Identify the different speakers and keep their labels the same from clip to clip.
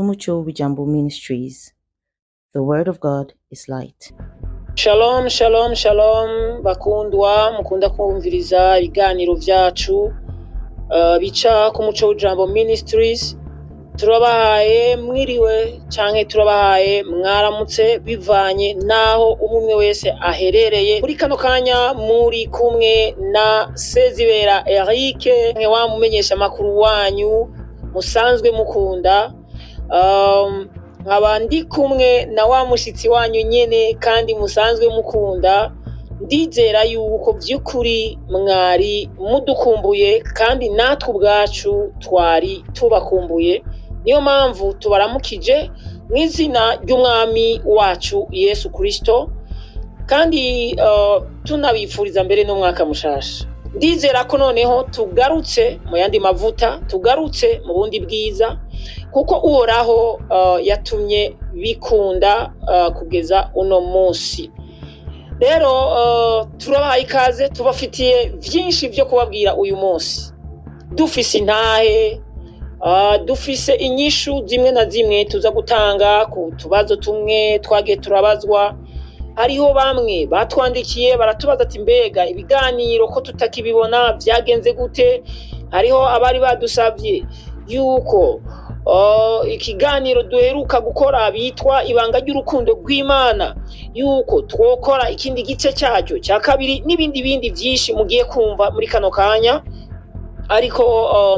Speaker 1: Umuco Wijambo Ministries. The Word of God is light.
Speaker 2: Shalom, shalom, shalom, bakundwa mukunda kumviriza ibiganiro vyacu bica ku Muco w'Ijambo Ministries. Turabahaye mwiriwe canke turabahaye mwaramutse, bivanye naho umwe wese aherereye. Muri kano kanya muri kumwe na Sezibera Eric, wa mumenyesha makuru wanyu musanzwe mukunda. Nkaba ndi kumwe na wa mushitsi wanyu nyene kandi musanzwe mukunda. Ndizera yuko vy'ukuri mwari mudukumbuye, kandi natwe ubwacu twari tubakumbuye. Niyo mpamvu tubaramukije mu izina ry'Umwami wacu Yesu Kristo, kandi tunabifuriza mbere n'umwaka mushasha. Ndizera ko noneho tugarutse mu yandi mavuta, tugarutse mu bundi bwiza, kuko Uhoraho yatumye bikunda kugeza uno munsi. Rero turabahaye ikaze, tubafitiye vyinshi vyo kubabwira uyu munsi. Dufise intahe, dufise inyishu zimwe na zimwe tuza gutanga ku tubazo tumwe twagiye turabazwa. Hariho bamwe batwandikiye baratubaza ati: "Mbega ibiganiro ko tutakibibona, vyagenze gute?" Hariho abari badusavye yuko ikiganiro duheruka gukora bitwa "Ibanga ry'urukundo rw'Imana", yuko twokora ikindi gice cyacyo cya kabiri, n'ibindi bindi vyinshi mugiye kumva muri kano kanya. Ariko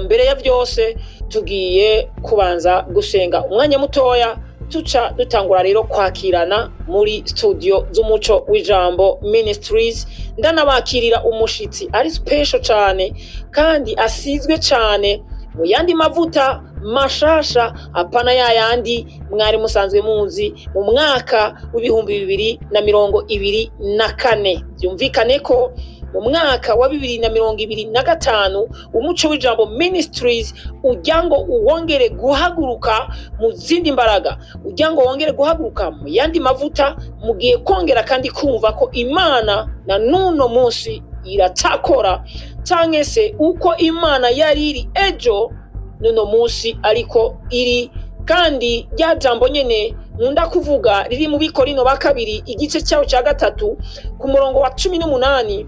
Speaker 2: mbere ya vyose tugiye kubanza gusenga umwanya mutoya, tuca dutangura rero kwakirana muri studio z'Umuco w'Ijambo Ministries. Ndanabakirira umushitsi ari special cane kandi asizwe cane mu yandi mavuta mashasha, apana ya yandi mwari musanzwe muzi mu mwaka w'2024. Byumvikane ko mu mwaka wa 2025 Umuco w'Ijambo Ministries ujya ngo uwongere guhaguruka mu zindi mbaraga, ujya ngo wongere guhaguruka mu yandi mavuta. Mugiye kongera kandi kumva ko Imana na nuno munsi iracyakora, canke se uko Imana yari iri ejo, nuno munsi ariko iri. Kandi rya jambo nyene nkunda kuvuga riri mu Bikorino ba Kabiri, igice cyaho cya 3, ku murongo wa 18: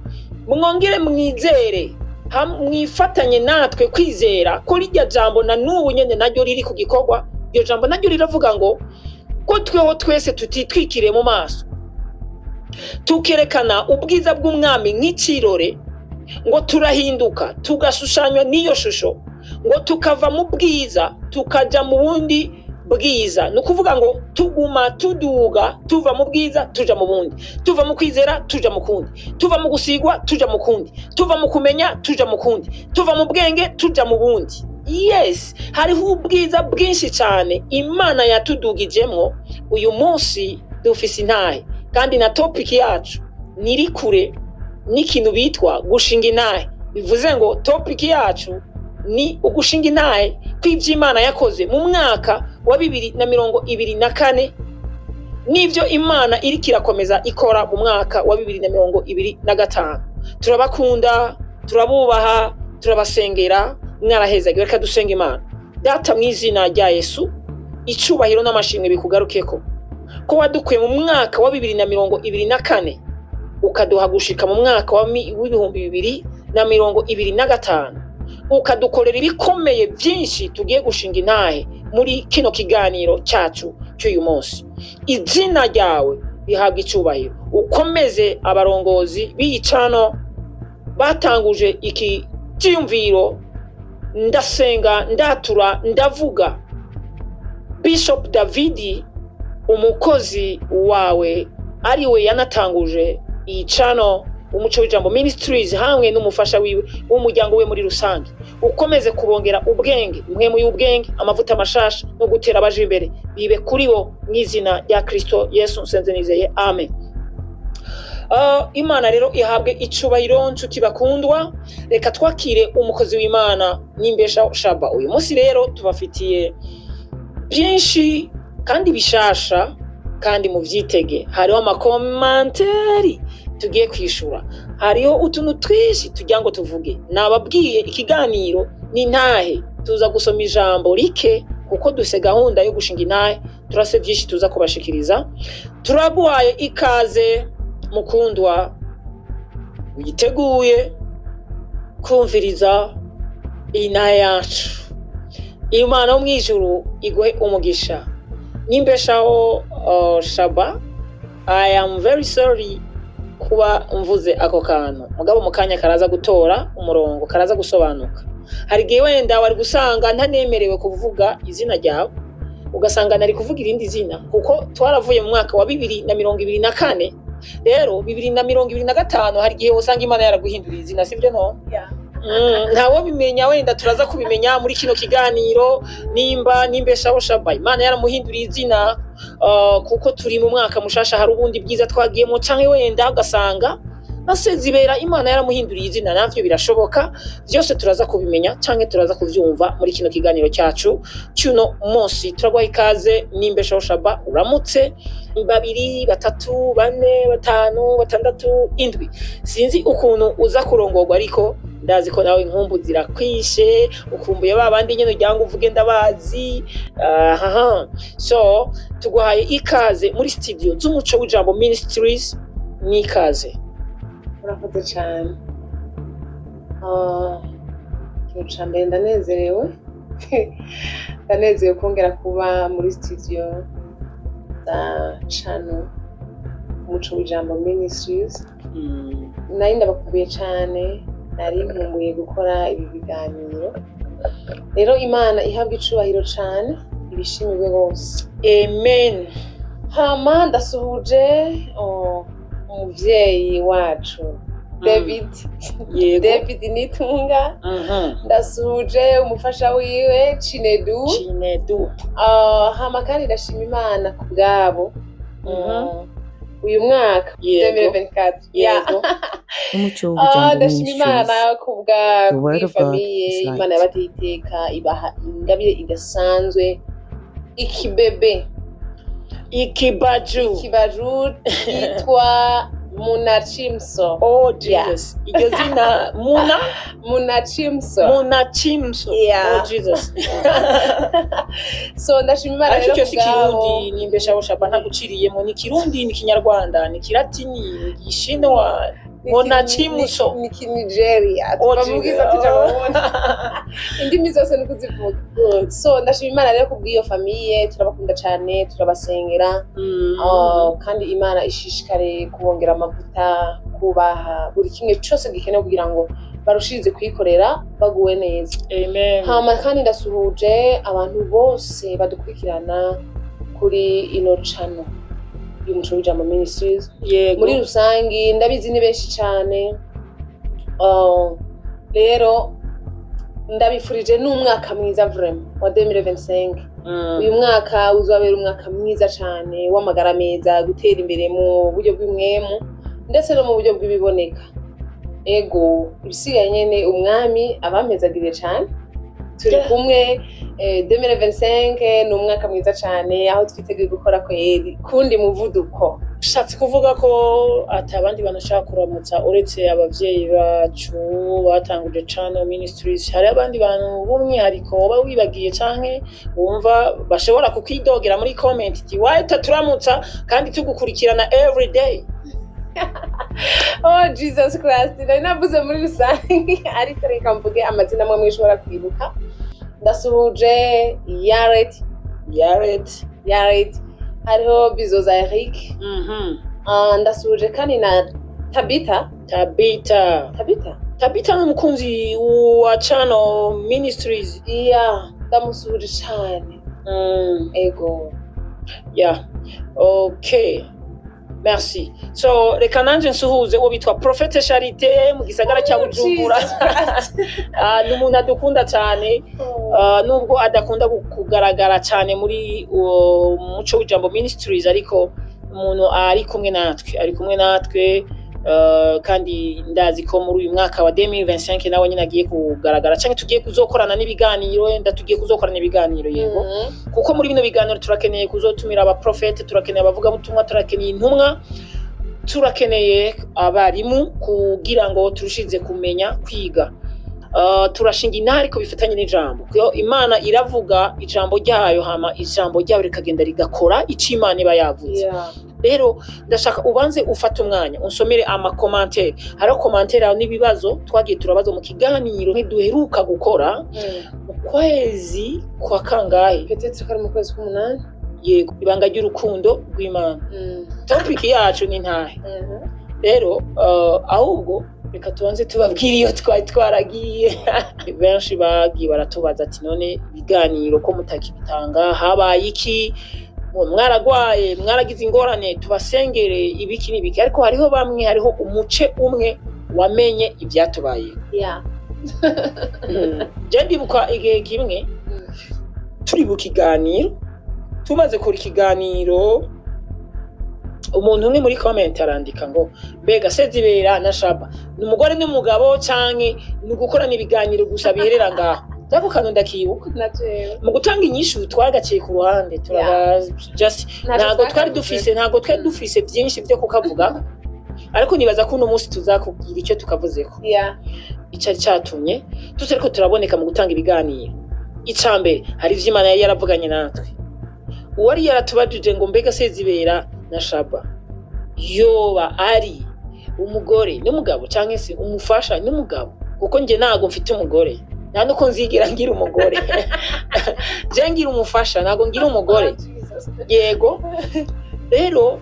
Speaker 2: "Mwongere mwizere, mwifatanye natwe kwizera", ko rirya jambo na n'ubu nyene naryo riri ku gikorwa. Iryo jambo naryo riravuga ngo ko tweho twese tutitwikiriye mu maso, tukerekana ubwiza bw'Umwami nk'ikirore, ngo turahinduka tugashushanywa n'iyo shusho, ngo tukava mu bwiza tukaja mu bundi bwiza. Ni ukuvuga ngo tuguma tuduga, tuva mu bwiza tuja mu bundi, tuva mu kwizera tuja mu kundi, tuva mu gusigwa tuja mu kundi, tuva mu kumenya tuja mu kundi, tuva mu bwenge tuja mu bundi. Yes, hariho ubwiza bwinshi cyane Imana yatudugijemwo. Uyu munsi dufise intahe, kandi na topic yacu niri kure n'ikintu bitwa gushinga intahe. Bivuze ngo topic yacu ni ugushinga intahe kw'ivyo Imana yakoze mu mwaka wa 2024, n'ivyo Imana iriko irakomeza ikora mu mwaka wa 2025. Turabakunda, turabubaha, turabasengera, mwarahezagiwe. Reka dusenga Imana. Data, mu izina rya Yesu, icubahiro n'amashimwe bikugarukeko, ko wadukuye mu mwaka wa 2024 ukaduha gushika mu mwaka wa 2025, ukadukorera ibikomeye byinshi tugiye gushinga intahe muri kino kiganiro cyacu cy'uyu munsi. Izina ryawe rihabwa icubahiro. Ukomeze abarongozi b'iyi channel batanguje iki cyiyumviro. Ndasenga, ndatura, ndavuga Bishop Davidi, umukozi wawe, ariwe yanatanguje iyi channel Umuco w'Ijambo Ministries, hamwe n'umufasha wiwe w'umuryango we muri rusange. Ukomeze kubongera ubwenge, impwemu y'ubwenge, amavuta mashasha no gutera abaje imbere bibe kuri bo, mu izina rya Kristo Yesu nsenze nizeye, amen. Imana rero ihabwe icubahiro. Nshuti bakundwa, reka twakire umukozi w'Imana Nimbesha Shaba. Uyu munsi rero tubafitiye byinshi kandi bishasha, kandi muvyitege. Hariho ama commentaires tugiye kwishura, hariho utuntu twinshi tugira ngo tuvuge. Nababwiye, ikiganiro ni ntahe, tuza gusoma ijambo rike. Kuko dufise gahunda yo gushinga intahe, turase byinshi tuza kubashikiriza. Turaguhaye ikaze mukundwa, witeguye kumviriza intahe yacu. Imana yo mw'ijuru iguhe umugisha. Nimbeshaho Shaba, I am very sorry kuba mvuze ako kantu, mugabo mu kanya karaza gutora umurongo, karaza gusobanuka. Hari igihe wenda wari gusanga ntanemerewe kuvuga izina ryawe, ugasanga nari kuvuga irindi zina, kuko twaravuye mu mwaka wa 2024. Rero 2025, hari igihe usanga Imana yaraguhinduriye izina, sibyo? No.
Speaker 3: Yeah.
Speaker 2: Ntawo bimenya, wenda turaza kubimenya muri kino kiganiro nimba Nimbeshaho Shaba Imana yaramuhinduriye izina, kuko turi mu mwaka mushasha, hari ubundi bwiza twagiyemo, canke wenda ugasanga Nasezibera Imana yaramuhinduriye izina, navyo birashoboka. Byose turaza kubimenya canke turaza kuvyumva muri kino kiganiro cyacu cy'uno munsi. Turaguha ikaze Nimbeshaho Shaba, uramutse babiri, batatu, bane, batanu, batandatu, indwi. Sinzi ukuntu uza kurongorwa, ariko ndazi ko nawe inkumbu zirakwishe, ukumbuye ba bandi nyene ugira ngo uvuge ndabazi. Ahaha, so tuguhaye ikaze muri studio z'Umuco w'Ijambo Ministries, n'ikaze.
Speaker 3: Urakoze cyane. Ikintu ca mbere, ndanezerewe, ndanezerewe kongera kuba muri studio za channel Umuco w'Ijambo Ministries. Nari ndabakumbuye cyane, nari nkumbuye gukora ibi biganiro. Rero Imana ihabwa icubahiro cane, ibishimirwe rwose.
Speaker 2: Amen.
Speaker 3: Hama ndasuhuje, oh, umuvyeyi wacu David.
Speaker 2: Yego.
Speaker 3: David Nitunga. Ndasuhuje umufasha wiwe Chinedu.
Speaker 2: Chinedu.
Speaker 3: Hama kandi ndashima Imana ku bwabo. Uyu mwaka 2024. Yeah.
Speaker 2: Yego.
Speaker 1: Umuco
Speaker 3: Ah,
Speaker 1: w'Ijambo
Speaker 3: ndashima Imana
Speaker 1: Ministries.
Speaker 3: ku bwa
Speaker 1: The word of God
Speaker 3: famille
Speaker 1: is light.
Speaker 3: Imana yabateye iteka, ibaha ingabire idasanzwe, ikibebe.
Speaker 2: Ikibaju.
Speaker 3: Ikibaju cyitwa Munachimso.
Speaker 2: Oh Jesus, iryo zina Muna
Speaker 3: Munachimso.
Speaker 2: Munachimso.
Speaker 3: Yeah.
Speaker 2: Oh Jesus.
Speaker 3: So ndashima Imana
Speaker 2: Ariko
Speaker 3: rero
Speaker 2: icyo si
Speaker 3: kubwabo.
Speaker 2: Kirundi, Nimbeshaho Shaba, ntaguciriyemo, ni Kirundi, ni Kinyarwanda, ni Kilatini, ni Gishinwa? Munachimso.
Speaker 3: Ni Kinigeria.
Speaker 2: Oh,
Speaker 3: Tuva mu bwiza
Speaker 2: Jesus.
Speaker 3: tuja mu bundi, indimi zose ni kuzivuga. So ndashima Imana rero kubw'iyo famille, turabakunda cyane, turabasengera. Kandi Imana ishishikare kubongera amavuta, kubaha buri kimwe cyose gikenewe kugira ngo barushirize kuyikorera baguwe neza.
Speaker 2: Amen.
Speaker 3: Hama kandi ndasuhuje abantu bose badukurikirana kuri ino channel y'Umuco w'Ijambo Ministries muri rusangi. Ndabizi ni benshi cyane. Rero ndabifurije n'umwaka mwiza vraiment wa 2025. Uyu mwaka uzabera umwaka mwiza cyane w'amagara meza, gutera imbere mu buryo bw'imwemu ndetse no mu buryo bw'ibiboneka. Ego, ibisigaye nyene umwami abampezagiriye cyane, turi kumwe. 2025 ni umwaka mwiza cyane aho twiteguye gukora kweri kundi muvuduko.
Speaker 2: Ushatse kuvuga ko ati abandi bantu ushaka kuramutsa uretse abavyeyi bacu batanguje Channel Ministries, hari abandi bantu b'umwihariko woba wibagiye canke wumva bashobora kukwidogera muri comment iti waye utaturamutsa kandi tugukurikirana every day?
Speaker 3: Oh Jesus Christ, nari navuze muri rusange, ariko reka mvuge amazina amwe amwe ushobora kwibuka. Ndasuhuje Yaret.
Speaker 2: Yaret.
Speaker 3: Yaret, hariho Bizoza Eric. Ndasuhuje kandi na Tabita.
Speaker 2: Tabita.
Speaker 3: Tabita.
Speaker 2: Tabita ni umukunzi wa Channel Ministries.
Speaker 3: Yeah, ndamusuhuje cyane. Ego.
Speaker 2: Yeah. Okay. Merci. So reka nanje nsuhuze uwo bitwa Prophète Charité mu gisagara cya Bujumbura.
Speaker 3: Jesus Christ.
Speaker 2: Ni umuntu adukunda cyane, nubwo adakunda kugaragara cyane muri uwo Muco w'Ijambo Ministries, ariko umuntu ari kumwe natwe, ari kumwe natwe, kandi ndazi ko muri uyu mwaka wa 2025 nawe nyine agiye kugaragara cyangwa tugiye kuzokorana n'ibiganiro, wenda tugiye kuzokorana ibiganiro, yego. Kuko muri bino biganiro turakeneye kuzotumira abaprofete, turakeneye abavugabutumwa, turakeneye intumwa, turakeneye abarimu kugira ngo turushize kumenya kwiga. Turashinga intahe ariko bifatanye n'ijambo, kuko Imana iravuga ijambo ryayo, hama ijambo ryayo rikagenda rigakora ico Imana iba yavuze. Rero ndashaka ubanze ufate umwanya unsomere ama commentaires. Hariho commentaires aho n'ibibazo twagiye turabaza mu kiganiro ntiduheruka gukora mu kwezi kwa kangahe?
Speaker 3: Peut-être ko ari mu kwezi k'umunani.
Speaker 2: Yego, ibanga ry'urukundo rw'Imana. Topic yacu ni ntahe. Rero ahubwo reka tubanze tubabwire iyo twari twaragiye. Benshi bagiye baratubaza ati: "None ibiganiro ko mutakibitanga, habaye iki? Mwaragwaye, mwaragize ingorane, tubasengere, ibiki n'ibiki?" Ariko hariho bamwe, hariho umuce umwe wamenye ivyatubaye. Je ndibuka igihe kimwe turi mu kiganiro, tumaze kora ikiganiro, umuntu umwe muri comment arandika ngo: "Mbega Sezibera na Shaba ni umugore n'umugabo, canke ni ugukorana ibiganiro gusa biherera ngaho?" Ako kantu ndakibuka.
Speaker 3: Na jewe.
Speaker 2: Mu gutanga inyishu twagaciye ku ruhande, turaba just ntabwo twari dufise, ntabwo twari dufise byinshi byo kukavuga, ariko nibaza ko uno munsi tuzakubwira icyo tukavuzeko. Icari catumye tutariko turaboneka mu gutanga ibiganiro, ica mbere, hari ivyo Imana yari yaravuganye natwe. Uwari yaratubajije ngo: "Mbega Sezibera na Shaba yoba ari umugore n'umugabo canke se umufasha n'umugabo?" Kuko nje ntago mfite umugore, nta nuko nzigera ngira umugore. Je ngira umufasha, ntago ngira umugore. Yego, rero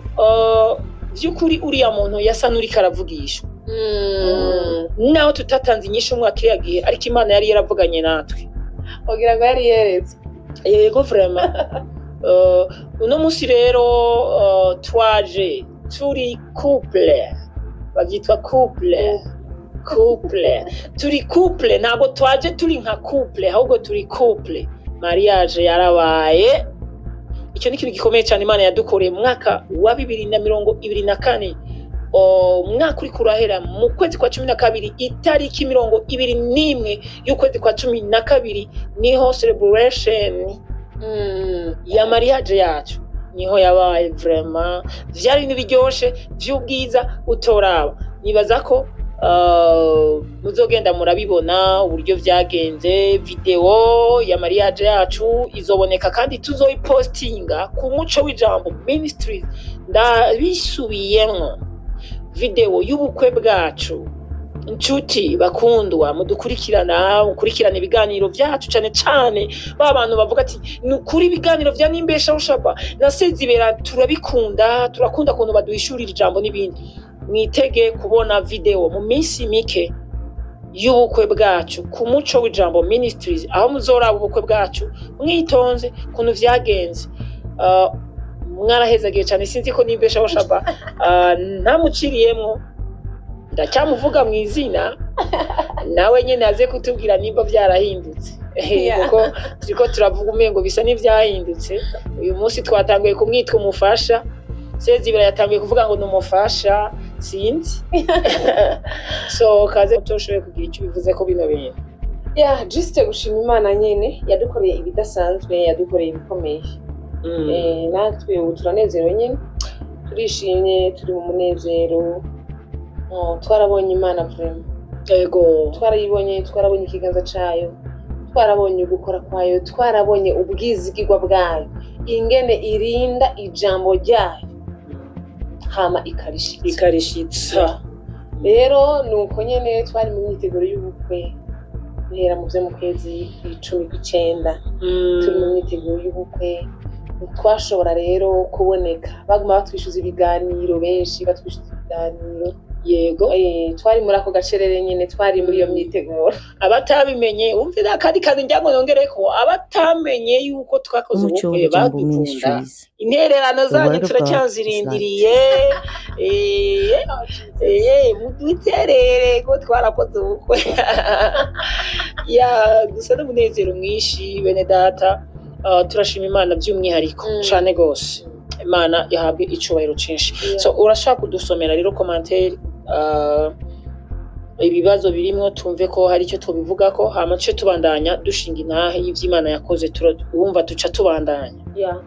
Speaker 2: vy'ukuri uriya muntu yasa n'uriko aravugisha, naho tutatanze inyishu umwaka kiriya gihe, ariko Imana yari yaravuganye natwe.
Speaker 3: Wagira ngo yari yeretse.
Speaker 2: Yego, vraiment. Uno munsi rero twaje turi couple, babyitwa couple, couple, turi couple. Ntabwo twaje turi nka couple, ahubwo turi couple. Mariage yarabaye. Icyo ni ikintu gikomeye cyane Imana yadukoreye mu mwaka wa 2024. Umwaka uriko urahera, mu kwezi kwa 12, itariki 21 y'ukwezi kwa 12, niho celebration ya mariage yacu niho yabaye. Vraiment vyari ibintu biryoshe vy'ubwiza utoraba. Nibaza ko muzogenda murabibona uburyo vyagenze. Video ya mariage yacu izoboneka kandi tuzoyipostinga ku Muco w'Ijambo Ministries. Ndabisubiyemwo, video y'ubukwe bwacu. Inshuti bakundwa mudukurikirana, mukurikirana ibiganiro vyacu, cane cane ba bantu bavuga ati: "Ni ukuri ibiganiro vya Nimbeshaho Shaba na Sezibera turabikunda, turakunda ukuntu baduhishurira ijambo n'ibindi", mwitege kubona video mu minsi mike y'ubukwe bwacu ku Muco w'Ijambo Ministries, aho muzoraba ubukwe bwacu mwitonze ukuntu vyagenze. Mwarahezagiye cyane. Sinzi ko Nimbeshaho Shaba ntamuciriyemwo, ndacyamuvuga mu izina, nawe nyine aze kutubwira nimba byarahindutse, kuko turiko turavuga umengo bisa n'ivyahindutse. Uyu munsi twatanguye kumwitwa umufasha, Sezibera yatanguye kuvuga ngo ni umufasha, sinzi. So kaze utoshoboye kugira icyo bivuze ko bino bintu.
Speaker 3: Yeah, just gushima Imana nyene yadukoreye ibidasanzwe, yadukoreye ibikomeye. Natwe ubu turanezerewe nyene, turishimye, turi mu munezero. Oh, twarabonye Imana vraiment. Twarayibonye, twarabonye ikiganza cayo, twarabonye ugukora kwayo, twarabonye ubwizigirwa bwayo, ingene irinda ijambo ryayo hama ikarishitsa.
Speaker 2: Ikarishitsa.
Speaker 3: Rero ni uko nyene twari mu myiteguro y'ubukwe guhera mu vyo mu kwezi kw'icumi, kw'icenda, turi mu myiteguro y'ubukwe. Ntitwashobora rero kuboneka, baguma batwishuza ibiganiro, benshi batwishuza ibiganiro. Twari muri ako gacerere nyene, twari muri iyo myiteguro.
Speaker 2: Abatabimenye, wumve akandi kantu ngira ngo nongereko: abatamenye yuko twakoze
Speaker 1: Umuco
Speaker 2: ubukwe,
Speaker 1: w'Ijambo
Speaker 2: badukunda,
Speaker 1: Ministries.
Speaker 2: intererano
Speaker 1: The
Speaker 2: zanyu
Speaker 1: Word of God is
Speaker 2: turacyazirindiriye. Muduterere ko twarakoze ubukwe ya gusa n'umunezero mwinshi. Bene data, turashima Imana by'umwihariko cane gose. Imana yahabwe icubahiro cinshi. So urashaka kudusomera rero commentaire, ibibazo birimwo, tumve ko hari icyo tubivugako, hama tuce tubandanya dushinga intahe y'ivy'Imana yakoze. Wumva tuca tubandanya.
Speaker 3: Yeah.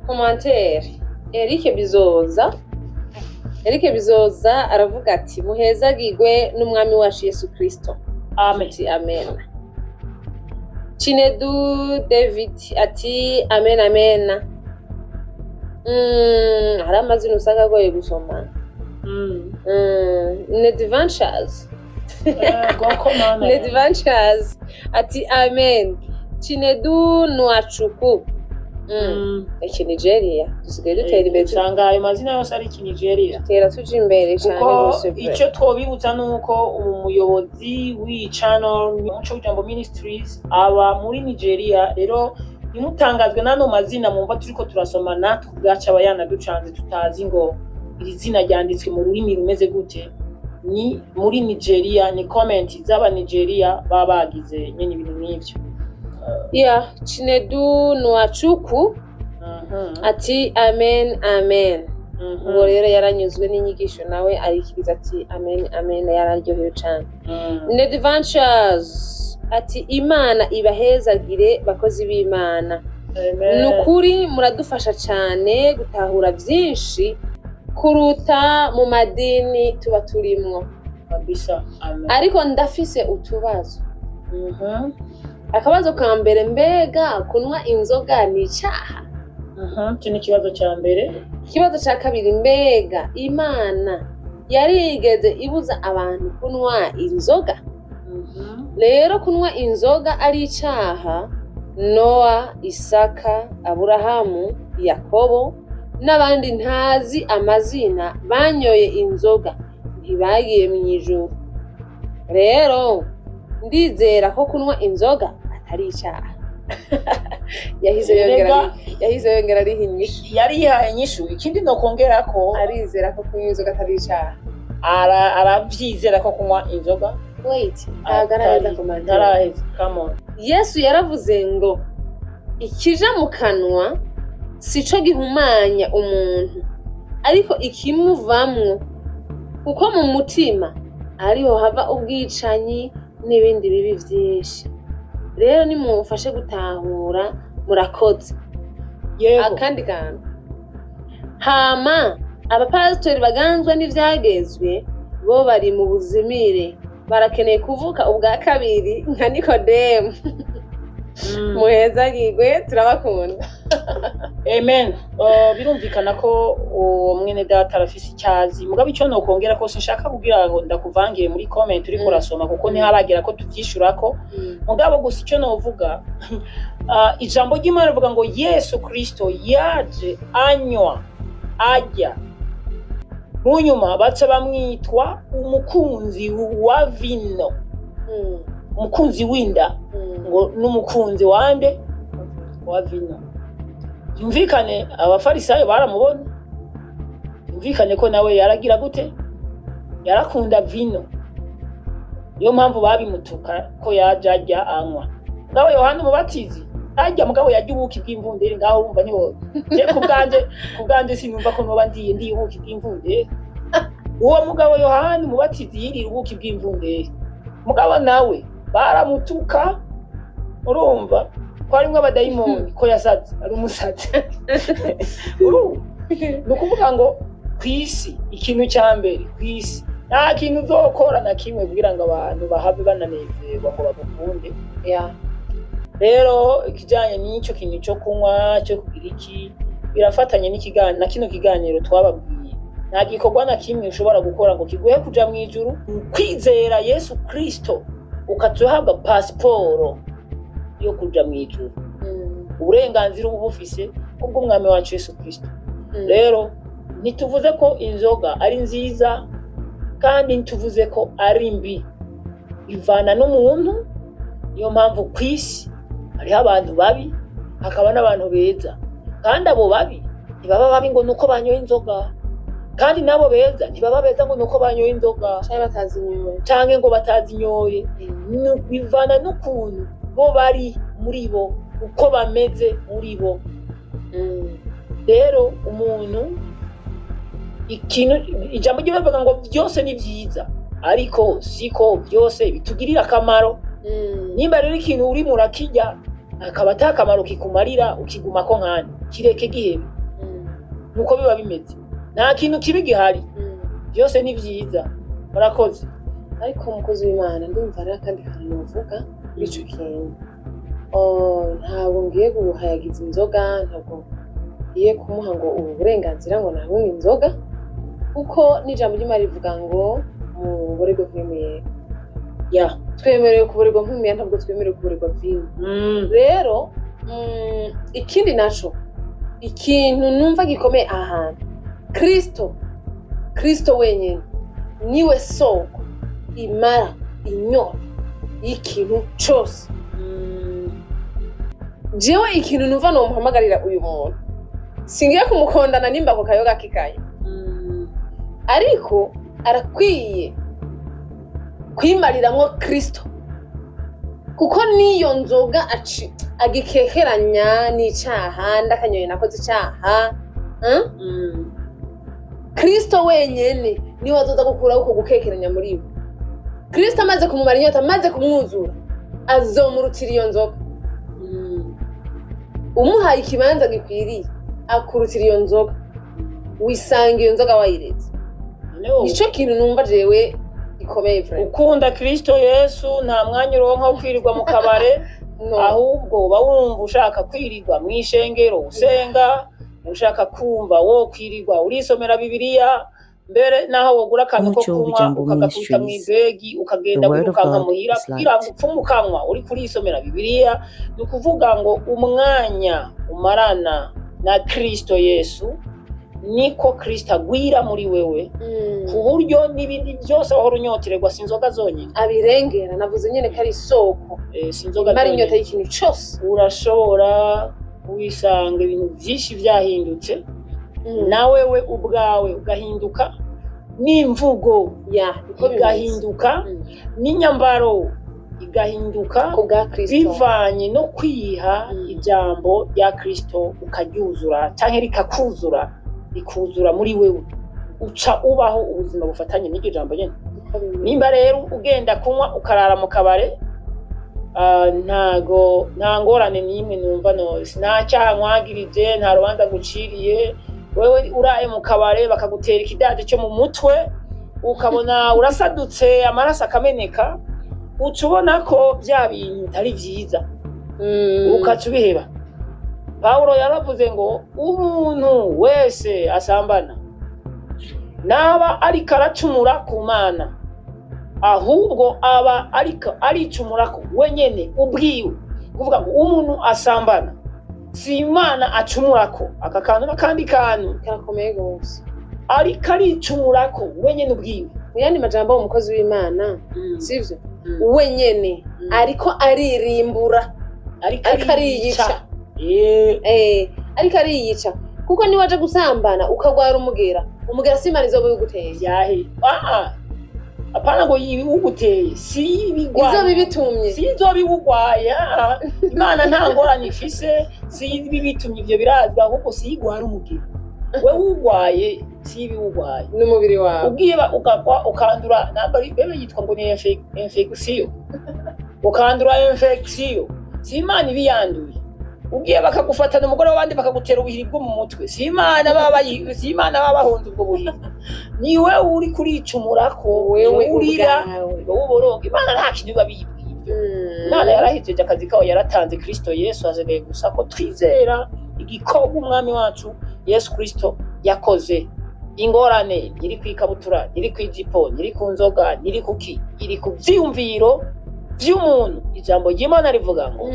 Speaker 3: Commentaire Eric Bizoza, Eric Bizoza aravuga ati: "Muhezagirwe n'umwami wacu Yesu Kristo."
Speaker 2: Amen.
Speaker 3: Ati amen. Chinedu David ati amen amen. Hari amazina usanga agoye gusoma. Nedventures.
Speaker 2: Goko mana.
Speaker 3: Nedventures ati amen. Chinedu Nwachukwu. Iki Nigeria dusigaye dutera imbere,
Speaker 2: Usanga ayo mazina yose ari ikinigeria.
Speaker 3: Dutera tuja imbere cane
Speaker 2: Kuko
Speaker 3: rwose pe.
Speaker 2: icyo twobibutsa ni uko umuyobozi w'iyi channel Umuco w'Ijambo Ministries aba muri Nigeria. Rero ntimutangazwe n'ano mazina mwumva turiko turasoma, natwe ubwacu aba yanaducanze, tutazi ngo iri zina ryanditswe mu rurimi rumeze gute. Ni muri Nigeria, ni comment z'aba Nigeria baba bagize nyene ibintu nk'ivyo.
Speaker 3: Yeah, Chinedu Nwachukwu ati amen amen. Ubwo rero yaranyuzwe n'inyigisho, nawe arikiriza ati amen amen, yararyohewe cane. Nedventures ati Imana ibahezagire bakozi b'Imana.
Speaker 2: Amen.
Speaker 3: Ni ukuri muradufasha cyane gutahura byinshi kuruta mu madini tuba turimwo.
Speaker 2: Kabisa, amen.
Speaker 3: Ariko ndafise utubazo. Akabazo ka mbere: mbega kunywa inzoga ni icyaha?
Speaker 2: Icyo ni ikibazo cya mbere.
Speaker 3: Ikibazo cya kabiri: mbega Imana yarigeze ibuza abantu kunywa inzoga? Rero kunywa inzoga ari icyaha, Nowa, Isaka, Aburahamu, Yakobo n'abandi ntazi amazina banyoye inzoga ntibagiye mu ijuru. Rero ndizera ko kunywa inzoga atari icyaha. Yahise yongera yahise yongera ariha inyishu.
Speaker 2: Yari yihaye inyishu. Ikindi nokongera ko
Speaker 3: Arizera ko kunywa inzoga atari icyaha.
Speaker 2: Aravyizera ko kunywa inzoga
Speaker 3: Wait, ntabwo araheza commentaire.
Speaker 2: Ntaraheza, come on.
Speaker 3: Yesu yaravuze ngo ikija mu kanwa sico gihumanya umuntu, ariko ikimuvamwo, kuko mu mutima ariho hava ubwicanyi n'ibindi bibi vyinshi. Rero nimumufashe gutahura, murakoze.
Speaker 2: Yego.
Speaker 3: Akandi kantu: hama abapasitori baganzwa n'ivyagezwe bo bari mu buzimire, barakeneye kuvuka ubwa kabiri nka Nikodemu. Muhezagirwe, turabakunda.
Speaker 2: Amen. Birumvikana ko uwo mwene data arafise icyazi, mugabo icyo nokongera ko sinshaka kugira ngo ndakuvangire muri comment uriko urasoma, kuko ntiharagera ko tuvyishurako. Mugabo gusa icyo novuga, ijambo ry'Imana rivuga ngo Yesu Kristo yaje anywa, arya, mu nyuma baca bamwitwa umukunzi wa vino, umukunzi w'inda, ngo n'umukunzi wande? Wa vino. Yumvikane abafarisayo baramubona, yumvikane ko nawe yaragira gute? Yarakunda vino. Niyo mpamvu babimutuka ko yaje arya, anywa. Mugabo Yohana Umubatizi arya, mugabo yarya ubuki bw'imvunderi. Ngaho urumva niho je ku bwanje sinumva ko noba ndiye ubuki bw'imvunderi. Uwo mugabo Yohana Umubatizi yirira ubuki bw'imvunderi, mugabo nawe baramutuka, urumva ko harimwo abadayimoni, ko yasaze, ari umusazi. Urumva, ni ukuvuga ngo ku isi, ikintu cya mbere ku isi, nta kintu uzokora na kimwe kugira ngo abantu bahave bananezerwa ngo bagukunde. Rero ikijyanye n'icyo kintu cyo kunywa, cyo kugira iki, birafatanye na kino kiganiro twababwiye. Nta gikorwa na kimwe ushobora gukora ngo kiguhe kuja mu ijuru. Kwizera Yesu Kristo ukaza uhabwa pasiporo yo kuja mu ijuru, uburenganzira uba bufise kubw'umwami wacu Yesu Kristo. Rero ntituvuze ko inzoga ari nziza kandi ntituvuze ko ari mbi, ivana n'umuntu. Niyo mpamvu ku isi hariho abantu babi, hakaba n'abantu beza. Kandi abo babi ntibaba babi ngo nuko banyoye inzoga, kandi n'abo beza ntibaba beza ngo nuko banyoye inzoga
Speaker 3: Canke batazinyoye.
Speaker 2: Canke ngo batazinyoye. Bivana n'ukuntu bo bari muri bo, uko bameze muri bo. Rero umuntu, ikintu ijambo ry'Imana rivuga ngo byose ni byiza, ariko siko byose bitugirira akamaro. Nimba rero ikintu urimo urakirya akaba ata kamaro kikumarira, ukigumako nkani kireke, gihebe. Nuko biba bimeze, nta kintu kibi gihari, byose ni byiza. Murakoze.
Speaker 3: Ariko umukozi w'Imana, ndumva rero akandi kantu novuga kuri ico kintu. Oh, ntabwo ngiye guhayagiza inzoga, ntabwo ngiye kumuha ngo ubu burenganzira ngo ntabunywe inzoga, kuko n'ijambo ry'Imana rivuga ngo muborerwe mpwemuyera. Twemerewe kuborerwa mpwemuyera, ntabwo twemerewe kuborerwa vino. Rero ikindi naco, ikintu numva gikomeye aha hantu, Kristo wenyine niwe soko imara inyota y'ikintu cose. Jewe ikintu numva nomuhamagarira uyu muntu, singiye kumukondana nimba ako kayoga kikaye, ariko arakwiye kwimariramwo Kristo, kuko n'iyo nzoga agikekeranya n'icaha, ndakanyoye nakoze icaha, Kristo wenyene niwe azoza gukuraho uko gukekeranya muri we. Kristo amaze kumumara inyota, amaze kumwuzura, azomurutira iyo nzoga. Umuhaye ikibanza gikwiriye, akurutira iyo nzoga, wisanga iyo nzoga wayiretse.
Speaker 2: Noneho
Speaker 3: Nico kintu numva jewe gikomeye vraiment.
Speaker 2: Ukunda Kristo Yesu, nta mwanya uronka wo kwirirwa mu kabare.
Speaker 3: No.
Speaker 2: Ahubwo uba wumva ushaka kwirirwa mu ishengero usenga, ushaka kumva wo kwirirwa urisomera Bibiliya, mbere naho wogura akantu ko
Speaker 1: Umuco
Speaker 2: kunywa
Speaker 1: w'Ijambo
Speaker 2: ukagakubita mu
Speaker 1: Ministries.
Speaker 2: ibegi, ukagenda
Speaker 1: The word of
Speaker 2: wirukanka
Speaker 1: God
Speaker 2: muhira
Speaker 1: is
Speaker 2: kugira ngo
Speaker 1: light.
Speaker 2: upfume ukanywa uri kurisomera Bibiliya. Ni ukuvuga ngo umwanya umarana na Kristo Yesu, niko Kristo agwira muri wewe, ku buryo n'ibindi byose wahora unyotererwa, si inzoga zonyine.
Speaker 3: Abirengera, navuze nyene ko ari isoko
Speaker 2: Si inzoga
Speaker 3: imara inyota
Speaker 2: zonyine.
Speaker 3: y'ikintu cose.
Speaker 2: Urashobora wisanga ibintu byinshi byahindutse, nawe we ubwawe ugahinduka, n'imvugo
Speaker 3: Ya, niko bimeze.
Speaker 2: igahinduka, n'inyambaro igahinduka,
Speaker 3: Ku bwa Kristo.
Speaker 2: bivanye no kwiha ijambo rya Kristo, ukaryuzura cyangwa rikakuzura, rikuzura muri wewe, uca ubaho ubuzima bufatanye n'iryo jambo nyine.
Speaker 3: Niko bimeze.
Speaker 2: Nimba rero ugenda kunywa ukarara mu kabare, ntago nta ngorane n'imwe numva, no nta cyaha nkwagirije, nta rubanza nguciriye. Wewe uraye mu kabare bakagutera ikidaje cyo mu mutwe, ukabona urasadutse, amaraso akameneka, uca ubona ko bya bintu bitari byiza, ukaca ubiheba. Pawulo yaravuze ngo umuntu wese asambana naba ariko aracumura ku Mana, ahubwo aba ariko aricumura ko wenyene ubwiwe. Kuvuga ngo umuntu asambana si Imana acumura ko, aka kantu n'akandi kantu
Speaker 3: Karakomeye gose.
Speaker 2: ariko aricumura ko wenyene ubwiwe.
Speaker 3: Mu yandi majambo, umukozi w'Imana, sivyo, wenyene ariko aririmbura,
Speaker 2: ariko
Speaker 3: ariko ariyica. Ariko ariyica, kuko niba waje gusambana ukagwara umugera, umugera si Imana izoba ibiguteye.
Speaker 2: Vyahe, apana ngo yiwuguteye, si ibigwaye.
Speaker 3: Izoba ibitumye.
Speaker 2: Si izoba iwugwaye. Imana nta ngorane ifise, si ibibitumye, ivyo birazwi. Ahubwo si igwara umugera, wewe ugwaye, si ibiwugwaye.
Speaker 3: N'umubiri wawe.
Speaker 2: Ugiye ukagwa ukandura, ntabwo ari bebe yitwa ngo ni infection, ukandura infection, si Imana ibiyanduye. Ugiye bakagufatana umugore w'abandi, bakagutera ubuhiri bwo mu mutwe, si Imana baba si Imana baba bahonze ubwo buhiri, ni wewe uri kuricumurako.
Speaker 3: Wewe
Speaker 2: urira
Speaker 3: ubwawe.
Speaker 2: Wowe uboronga. Imana nta kintu biba biyibwiye ibyo. Imana yarahejeje akazi kayo, yaratanze Kristo Yesu, hasigaye gusa ko twizera igikorwa Umwami wacu Yesu Kristo yakoze. Ingorane ntiri ku ikabutura, ntiri ku ijipo, ntiri ku nzoga, ntiri kuki, iri ku vyiyumviro vy'umuntu. Ijambo ry'Imana rivuga ngo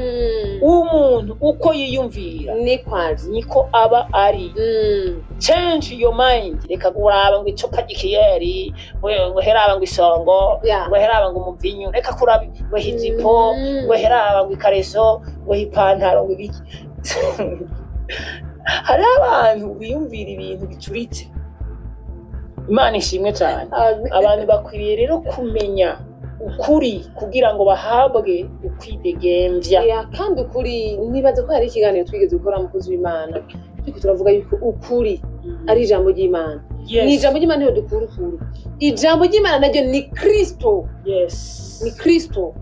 Speaker 2: umuntu uko yiyumvira
Speaker 3: Niko ari.
Speaker 2: niko aba ari. Change your mind. Reka kuraba ngo icupa ry'ikiyeri, ngo heraba ngo isongo, ngo heraba ngo umuvinyu, reka kuraba ngo ijipo, ngo heraba ngo ikareso, ngo ipantaro, ngo ibiki. Hariho abantu biyumvira ibintu bicuritse. Imana ishimwe cyane.
Speaker 3: Amen.
Speaker 2: Abantu bakwiriye rero kumenya ukuri kugira ngo bahabwe ukwidegemvya.
Speaker 3: Ya, kandi ukuri, nibaza ko hari ikiganiro twigeze gukora, mukozi w'Imana, turiko turavuga yuko ukuri ari ijambo ry'Imana. Ni ijambo ry'Imana niho dukura ukuri. Ijambo ry'Imana naryo ni Kristo. Ni Kristo.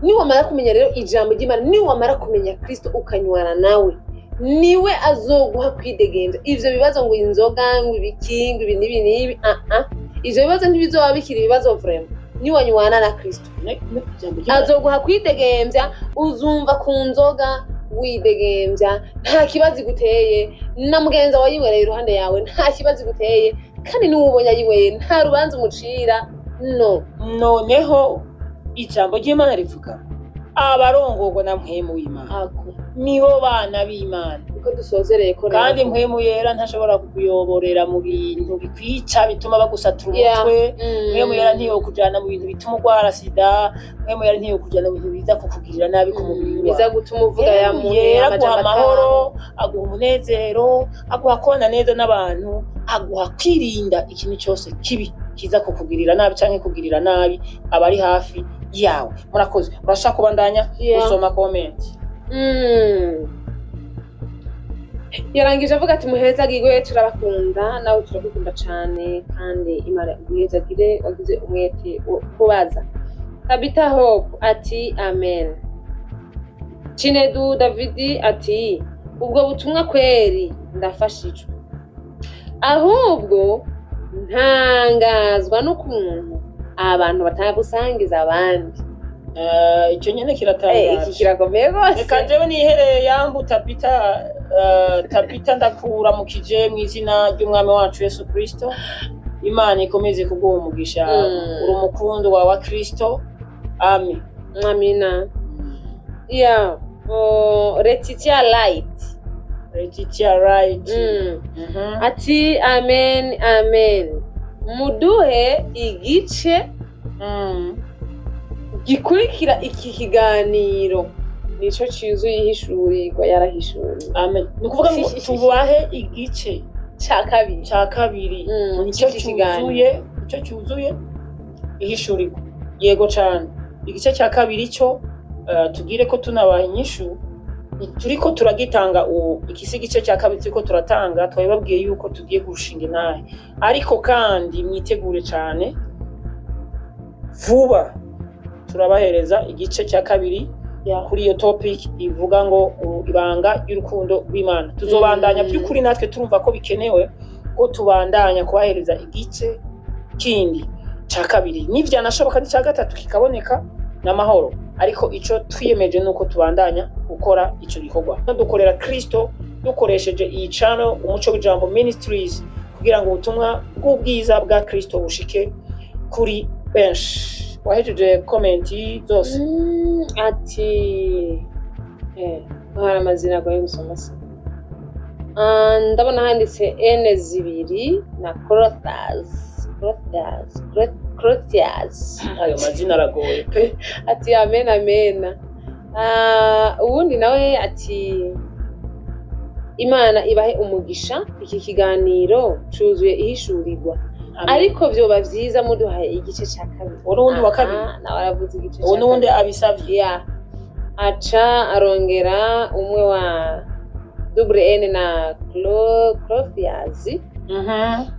Speaker 3: Niwamara kumenya rero ijambo ry'Imana, niwamara kumenya Kristo, ukanywana nawe, niwe azoguha kwidegemvya. Ivyo bibazo ngo inzoga, ngo ibiki, ngo ibi n'ibi n'ibi, ah ah, ivyo bibazo ntibizoba bikiri ibibazo vraiment. Niwanywana na Kristo,
Speaker 2: Ijambo ry'Imana.
Speaker 3: azoguha kwidegemvya. Uzumva ku nzoga widegemvya, nta kibazo iguteye, na mugenzi wawe yinywereye iruhande yawe nta kibazo iguteye, kandi n'uwubonye ayinyweye nta rubanza umucira, no.
Speaker 2: Noneho ijambo ry'Imana rivuga abarongorwa na Mpwemu w'Imana
Speaker 3: Ako
Speaker 2: nibo bana b'Imana.
Speaker 3: Uko dusozereye ko rero.
Speaker 2: Kandi Mpwemu Yera ntashobora kukuyoborera mu bintu bikwica, bituma bagusatura umutwe. Mpwemu Yera ntiyokujana mu bintu bituma urwara sida. Mpwemu Yera ntiyokujana mu bintu biza kukugirira nabi ku mubiri
Speaker 3: Biza
Speaker 2: wawe.
Speaker 3: gutuma uvuga ya
Speaker 2: Mpwemu
Speaker 3: muntu
Speaker 2: Yera aguha
Speaker 3: amajambo
Speaker 2: amahoro, aguha umunezero, aguha kubana neza n'abantu, aguha kwirinda ikintu cyose kibi kiza kukugirira nabi canke kugirira nabi abari hafi yawe. Murakoze. Urashaka kubandanya gusoma comment?
Speaker 3: Yarangije avuga ati: "Muhezagirwe, turabakunda." Nawe turagukunda cane, kandi Imana iguhezagire, wagize umwete wo kubaza. Tabita Hope ati: "Amen." Chinedu Davidi ati: "Ubwo butumwa kweri ndafashijwe, ahubwo ntangazwa n'ukuntu abantu batabusangiza abandi."
Speaker 2: Icyo nyene
Speaker 3: Iki
Speaker 2: kiratangaje.
Speaker 3: kirakomeye rwose.
Speaker 2: Reka jewe nihereye yambu Tabita. Tabita, ndakuramukije mu izina ry'Umwami wacu Yesu Kristo. Imana ikomeze kuguha umugisha. Uri umukundwa wa Kristo. Amen.
Speaker 3: Amina. Yeah. Oh, Letitia Light.
Speaker 2: Letitia Right.
Speaker 3: Ati: "Amen, amen, muduhe igice gikurikira iki kiganiro, nico cyuzuye ihishurirwa yarahishuriwe."
Speaker 2: Amen. Ni ukuvuga ngo tubahe igice
Speaker 3: Ca kabiri.
Speaker 2: cya kabiri. Nicyo
Speaker 3: C'iki kiganiro.
Speaker 2: cyuzuye, nicyo cyuzuye ihishurirwa. Yego cane. Igice cya kabiri cyo, tubwire ko tunabaha inyishu turiko turagitanga ubu. Iki si igice cya kabiri turiko turatanga, twabibabwiye yuko tugiye gushinga intahe, ariko kandi mwitegure cane, vuba turabahereza igice cya kabiri kuri iyo topic ivuga ngo ibanga ry'urukundo rw'Imana. Tuzobandanya. By'ukuri natwe turumva ko bikenewe ko tubandanya kubahereza igice kindi cya kabiri, nivyanashoboka n'icya gatatu kikaboneka n'amahoro, ariko ico twiyemeje nuko tubandanya gukora ico gikorwa dukorera Kristo dukoresheje iyi channel Umuco w'Ijambo Ministries, kugira ngo ubutumwa bw'ubwiza bwa Kristo bushike kuri benshi. Wahejeje comment zose?
Speaker 3: Ati hari amazina agoye gusoma se. Ah, ndabona handitse N zibiri na Crothas, Crothas, Crothas.
Speaker 2: Ayo mazina aragoye pe.
Speaker 3: Ati: "Amen, amen." Ah, uwundi nawe ati: "Imana ibahe umugisha, iki kiganiro cuzuye ihishurirwa."
Speaker 2: Amen.
Speaker 3: Ariko vyoba vyiza muduhaye igice ca kabiri.
Speaker 2: Uwo n'uwundi wa kabiri?
Speaker 3: Aha, nawe aravuze igice
Speaker 2: Uwo
Speaker 3: ca
Speaker 2: n'uwundi
Speaker 3: kabiri.
Speaker 2: abisavye.
Speaker 3: Ya, aca arongera umwe wa double N na Clothiers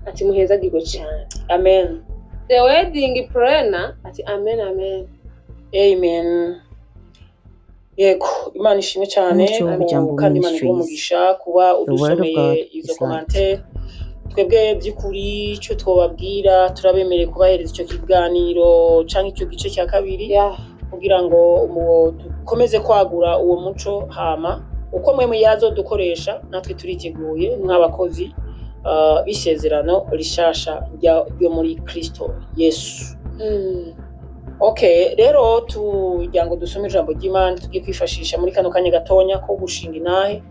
Speaker 3: ati: "Muhezagirwe cane."
Speaker 2: Amen.
Speaker 3: The Wedding Planner ati: "Amen, amen."
Speaker 2: Amen. Yego, Imana ishimwe cyane.
Speaker 1: Umuco w'Ijambo
Speaker 2: Kandi Imana iguhe
Speaker 1: Ministries.
Speaker 2: umugisha kuba
Speaker 1: The word of
Speaker 2: udusomeye
Speaker 1: God
Speaker 2: izo
Speaker 1: is light.
Speaker 2: commentaire. Twebwe by'ukuri icyo twobabwira, turabemereye kubahereza icyo kiganiro cyangwa icyo gice cya kabiri kugira ngo dukomeze kwagura uwo muco, hama uko mwe yazodukoresha natwe turiteguye nk'abakozi b'isezerano rishasha ryo muri Kristo Yesu. Okay, rero tugira ngo dusome ijambo ry'Imana tugiye kwifashisha muri kano kanya gatonya ko gushinga intahe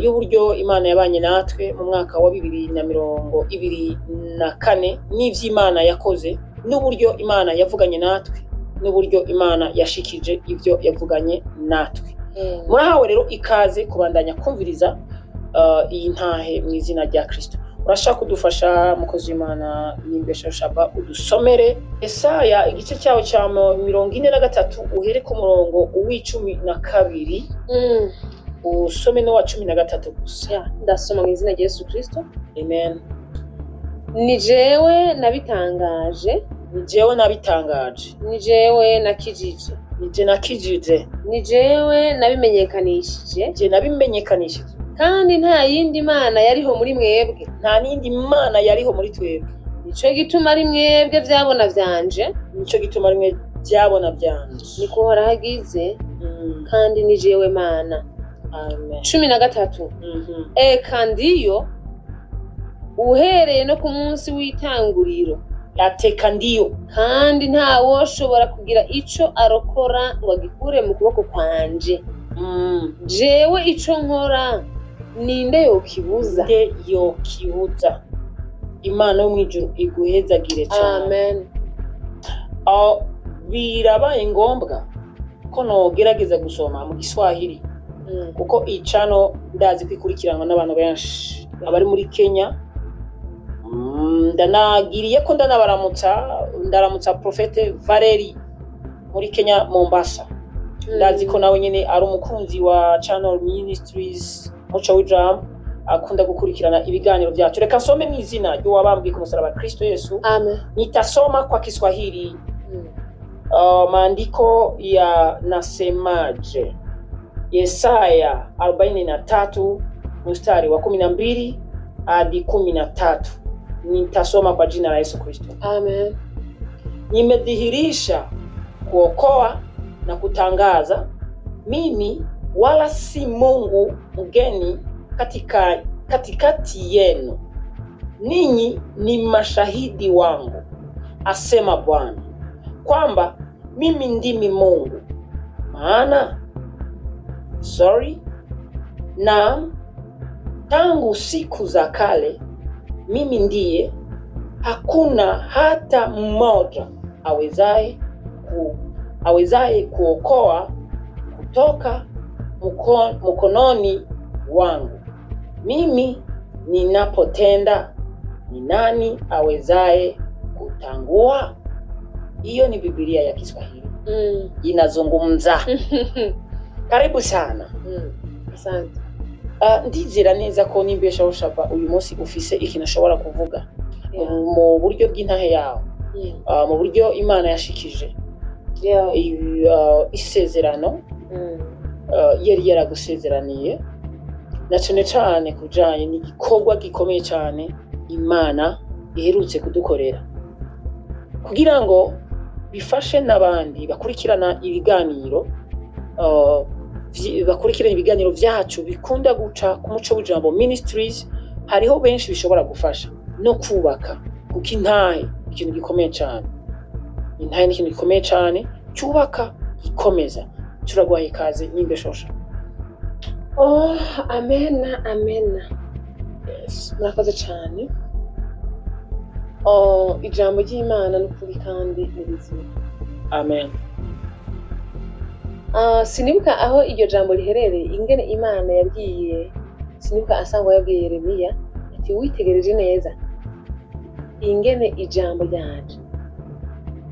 Speaker 2: y'uburyo Imana yabanye natwe mu mwaka wa 2024, n'ivy'Imana yakoze, n'uburyo Imana yavuganye natwe, n'uburyo Imana yashikije ibyo yavuganye natwe. Murahawe rero ikaze kubandanya kumviriza iyi ntahe mu izina rya Kristo. Urashaka kudufasha, mukozi w'Imana Nimbesha Shaba, udusomere Esaya igice cyawo cya 43, uhere ku murongo w'12, usome n'uwa 13 gusa.
Speaker 3: Ya, ndasoma mu izina rya Yesu Kristo.
Speaker 2: Amen.
Speaker 3: Ni jewe nabitangaje.
Speaker 2: Ni jewe nabitangaje.
Speaker 3: Ni jewe nakijije.
Speaker 2: Ni je nakijije.
Speaker 3: Ni jewe nabimenyekanishije.
Speaker 2: Je nabimenyekanishije.
Speaker 3: Kandi nta yindi mana yariho muri mwebwe.
Speaker 2: Nta n'indi mana yariho muri twebwe.
Speaker 3: Nico gituma ari mwebwe vyabona vyanje.
Speaker 2: Nico gituma rimwe byabona byanje.
Speaker 3: Niko Uhoraho agize, kandi ni jewe Mana.
Speaker 2: Amen.
Speaker 3: 13. Eka ndiyo, uhereye no ku munsi w'itanguriro.
Speaker 2: Ateka ndiyo.
Speaker 3: Kandi ntawoshobora kugira ico arokora ngo agikure mu kuboko kwanje. Jewe ico nkora, ninde yokibuza?
Speaker 2: Nde yokibuza? Imana yo mw'ijuru iguhezagire cyane.
Speaker 3: Amen.
Speaker 2: Aho birabaye ngombwa ko nogerageza gusoma mu Giswahili, kuko icano ndazi kwikurikiranwa n'abantu benshi abari muri Kenya. Ndanagiriye ko ndanabaramutsa, ndaramutsa Prophète Valeri muri Kenya, Mombasa. Ndazi ko nawe nyene ari umukunzi wa Channel Ministries Muco w'Ijambo, akunda gukurikirana ibiganiro byacu. Reka nsome mu izina ry'uwabambwiye ku musaraba, Kristo Yesu.
Speaker 3: Amen.
Speaker 2: Nitasoma kwa Kiswahili. Maandiko yanasemaje? Yesaya 43 mstari wa 12 hadi 13. Nitasoma kwa jina la Yesu Kristo.
Speaker 3: Amen.
Speaker 2: Nimedhihirisha kuokoa na kutangaza, mimi wala si Mungu mgeni katikati yenu. Ninyi ni mashahidi wangu, asema Bwana, kwamba mimi ndimi Mungu. Maana sorry, naam, tangu siku za kale mimi ndiye, hakuna hata mmoja awezaye kuokoa kutoka mkononi wangu. Mimi ninapotenda, ni nani awezaye kutangua? Hiyo ni Biblia ya Kiswahili inazungumza. Karibu sana.
Speaker 3: Asante.
Speaker 2: Ndizera neza ko nimbeshaho Shaba uyu munsi ufise ikintu ushobora kuvuga mu buryo bw'intahe yawe, mu buryo Imana yashikije isezerano yari yaragusezeraniye, na cane cane ku bijanye n'igikorwa gikomeye cane Imana iherutse kudukorera, kugira ngo bifashe n'abandi bakurikirana ibiganiro, bakurikirana ibiganiro vyacu bikunda guca ku Muco w'Ijambo Ministries. Hariho benshi bishobora gufasha no kubaka, kuko intahe ikintu gikomeye cane, intahe ni ikintu gikomeye cane cyubaka, gikomeza. Turaguhaye ikaze n'imbeshosha.
Speaker 3: Oh, amena, amena.
Speaker 2: Yes.
Speaker 3: Murakoze cyane. Oh, ijambo ry'Imana ni ukuri kandi ni rizima.
Speaker 2: Amen.
Speaker 3: Ah, sinibuka aho iryo jambo riherereye, ingene Imana yabwiye, sinibuka asangwa yabwiye Yeremiya ati: "Witegereje neza ingene ijambo ryanje,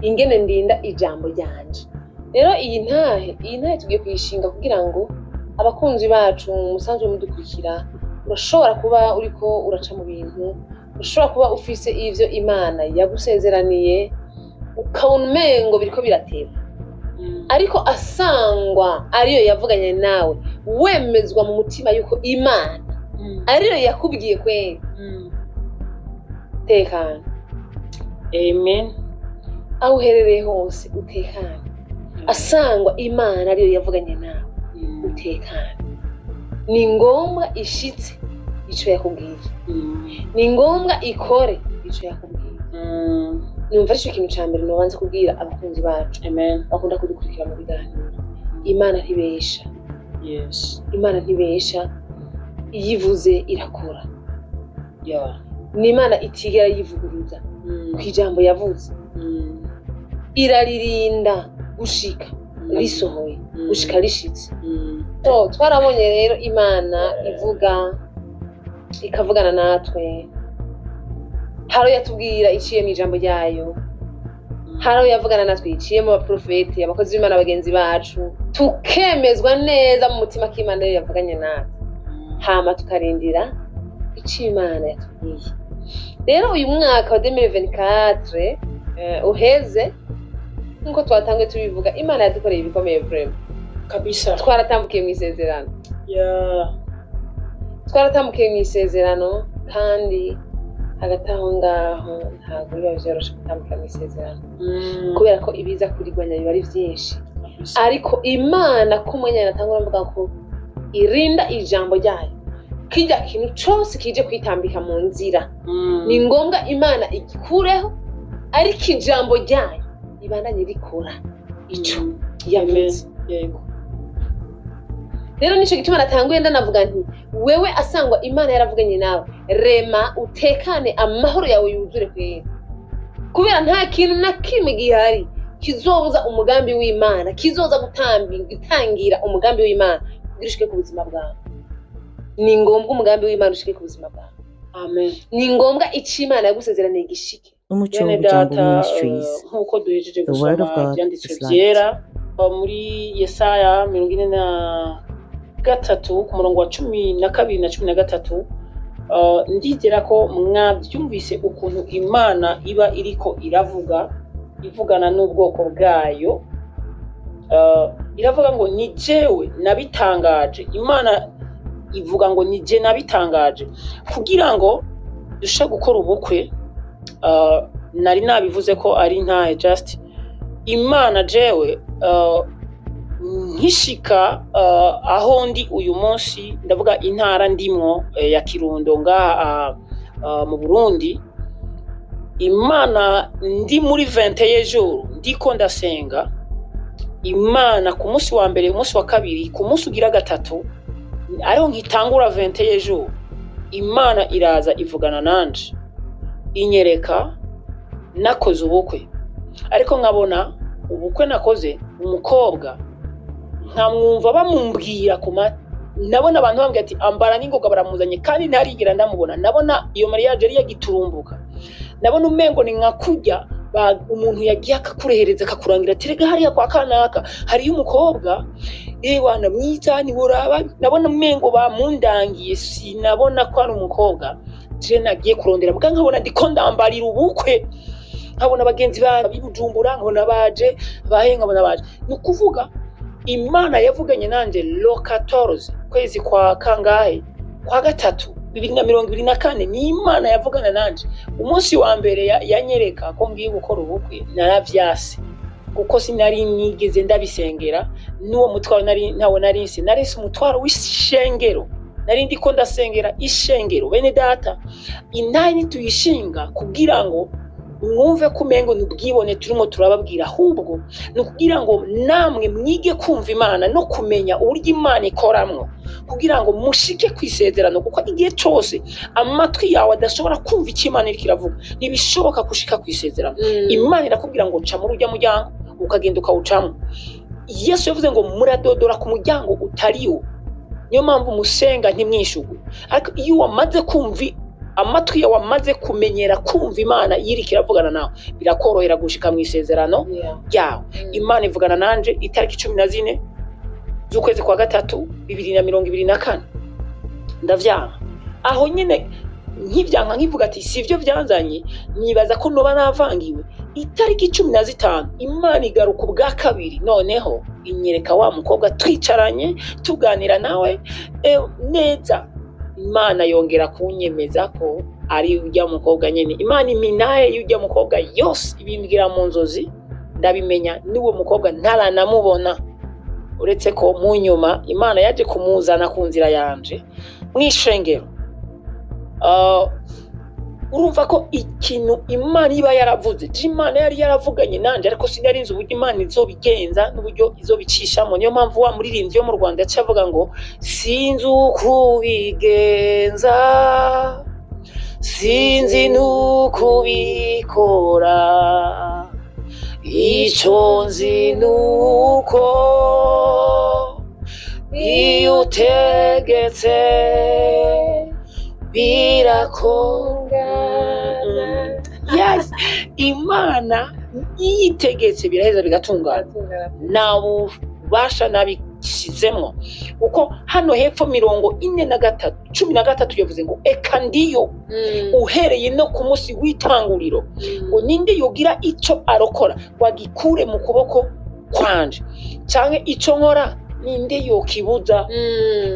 Speaker 3: ingene ndinda ijambo ryanje." Rero iyi ntahe tugiye kuyishinga kugira ngo abakunzi bacu musanzwe mudukurikira, urashobora kuba uriko uraca mu bintu, ushobora kuba ufise ivyo Imana yagusezeraniye, ukabona umengo biriko birateba, ariko asangwa ariyo yavuganye nawe, wemezwa mu mutima yuko Imana ariyo yakubwiye kweri, tekana.
Speaker 2: Amen.
Speaker 3: Aho uherereye hose utekane. Asangwa Imana ariyo yavuganye nawe, utekane. Ni ngombwa ishitse ico yakubwiye, ni ngombwa ikore ico yakubwiye. Numva arico kintu ca mbere nobanza kubwira abakunzi bacu
Speaker 2: Amen.
Speaker 3: bakunda kudukurikira mu biganiro. Imana ntibesha. Imana ntibesha, iyo ivuze irakora. Ni Imana itigera yivuguruza ku ijambo yavuze, iraririnda gushika risohoye, gushika rishitse. So twarabonye rero Imana ivuga, ikavugana natwe. Hari aho yatubwira iciye mu ijambo ryayo, hari aho yavugana natwe iciye mu baprofeti, abakozi b'Imana bagenzi bacu, tukemezwa neza mu mutima ko Imana ariyo yavuganye natwe, hama tukarindira ico Imana yatubwiye. Rero uyu mwaka wa 2024 uheze, nk'uko twatanguye tubivuga, Imana yadukoreye ibikomeye vraiment.
Speaker 2: Kabisa.
Speaker 3: Twaratambukiye mu isezerano. Twaratambukiye mu isezerano kandi Hagati aho ngaho ntabwo biba vyoroshe gutambika mu isezerano, kubera ko ibiza kurigwanya biba ari vyinshi. Ariko Imana ko umwanya natangura mvuga ko irinda ijambo ryayo, kirya kintu cose kije kwitambika mu nzira, ni ngombwa Imana igikureho, ariko ijambo ryayo ribandanye rikora ico yavuze. Rero nico gituma natanguye ndanavuga nti wewe asangwa Imana yaravuganye nawe, rema utekane, amahoro yawe yuzure kwera, kubera nta kintu na kimwe gihari kizobuza umugambi w'Imana, kizoza gutangira umugambi w'Imana kugira ushike ku buzima bwawe. Ni ngombwa umugambi w'Imana ushike ku buzima bwawe.
Speaker 2: Amen.
Speaker 3: Ni ngombwa ico Imana yagusezeraniye gishike.
Speaker 1: Umuco
Speaker 2: Bene
Speaker 1: w'Ijambo
Speaker 2: data,
Speaker 1: Ministries.
Speaker 2: nk'uko duhejeje
Speaker 1: The word of
Speaker 2: gusoma
Speaker 1: God
Speaker 2: ibyanditswe
Speaker 1: is light.
Speaker 2: byera muri Yesaya 43 ku murongo wa 12 na 13, ndizera ko mwabyumvise ukuntu Imana iba iriko iravuga, ivugana n'ubwoko bwayo. Iravuga ngo ni jewe nabitangaje. Imana ivuga ngo ni je nabitangaje kugira ngo dushobore gukora ubukwe. Nari nabivuze ko ari ntahe just Imana jewe nkishika aho ndi uyu munsi, ndavuga intara ndimwo ya Kirundo ngaha mu Burundi. Imana ndi muri 21 jours ndiko ndasenga Imana ku munsi wa mbere, umunsi wa kabiri, ku munsi ugira gatatu, ariho nkitangura 21 jours, Imana iraza ivugana nanje, inyereka nakoze ubukwe, ariko nkabona ubukwe nakoze umukobwa nkamwumva bamumbwira ku nabona abantu bambwira ati ambara n'ingoga baramuzanye, kandi ntarigera ndamubona. Nabona iyo mariage yari yagiturumbuka, nabona umengo ni nka kurya umuntu yagiye akakurehereza akakurangira ati rega hariya kwa kanaka hariyo umukobwa ewana mwiza ntiworaba. Nabona umengo bamundangiye, sinabona ko ari umukobwa je nagiye kurondera, mbwa nkabona ndiko ndambarira ubukwe, nkabona bagenzi banje b'i Bujumbura, nkabona baje bahe, nkabona baje. Ni ukuvuga Imana yavuganye nanje le 14 kwezi kwa kangahe, kwa gatatu, 2024, ni Imana yavugana nanje. Umunsi wa mbere yanyereka ko ngiye gukora ubukwe, naravyase kuko sinari nigeze ndabisengera, n'uwo mutwaro nari ntawo nari nsi, nari nsi umutwaro w'ishengero, nari ndiko ndasengera ishengero. Bene data, intahe ntituyishinga kugira ngo mwumve ko umengo ni ubwibone turimo turababwira, ahubwo ni ukugira ngo namwe mwige kumva Imana no kumenya uburyo Imana ikoramwo, kugira ngo mushike ku isezerano. Kuko igihe cyose amatwi yawe adashobora kumva icyo Imana iriko iravuga, ntibishoboka gushika ku isezerano. Imana irakubwira ngo ca muri urya muryango, ukagenda ukawucamo. Yesu yavuze ngo muradodora ku muryango utariwo, niyo mpamvu musenga ntimwishugwe. Ariko iyo wamaze kumva, amatwi yawe amaze kumenyera kumva Imana yiriko iravugana nawe, birakorohera gushika mu isezerano ryawe. Imana ivugana nanje itariki 14 z'ukwezi kwa gatatu 2024, ndavyanka. Aho nyine nkivyanka nkivuga ati sivyo vyanzanye, nibaza ko noba navangiwe. Itariki 15 Imana igaruka ubwa kabiri, noneho inyereka wa mukobwa twicaranye tuganira nawe neza. Imana yongera kunyemeza ko ari urya mukobwa nyene. Imana iminaye y'urya mukobwa yose ibimbwira mu nzozi, ndabimenya n'uwo mukobwa ntaranamubona, uretse ko mu nyuma Imana yaje kumuzana ku nzira yanje mw'ishengero. Urumva ko ikintu Imana iba yaravuze, je Imana yari yaravuganye nanje, ariko sinari nzi uburyo Imana izobigenza n'uburyo izobicishamo. Niyo mpamvu wa muririmbyi wo mu Rwanda yaciye avuga ngo sinzi uko ubigenza, sinzi n'uko ubikora, icyo nzi nuko iyo utegetse birakungana. Yes, Imana iyo itegetse biraheza bigatungana, nta bubasha nabishyizemwo. Kuko hano hepfo 43 13 yavuze ngo eka ndiyo, uhereye no ku munsi w'itanguriro, ngo ninde yogira ico arokora wagikure mu kuboko kwanje, canke ico nkora ninde yokibuza?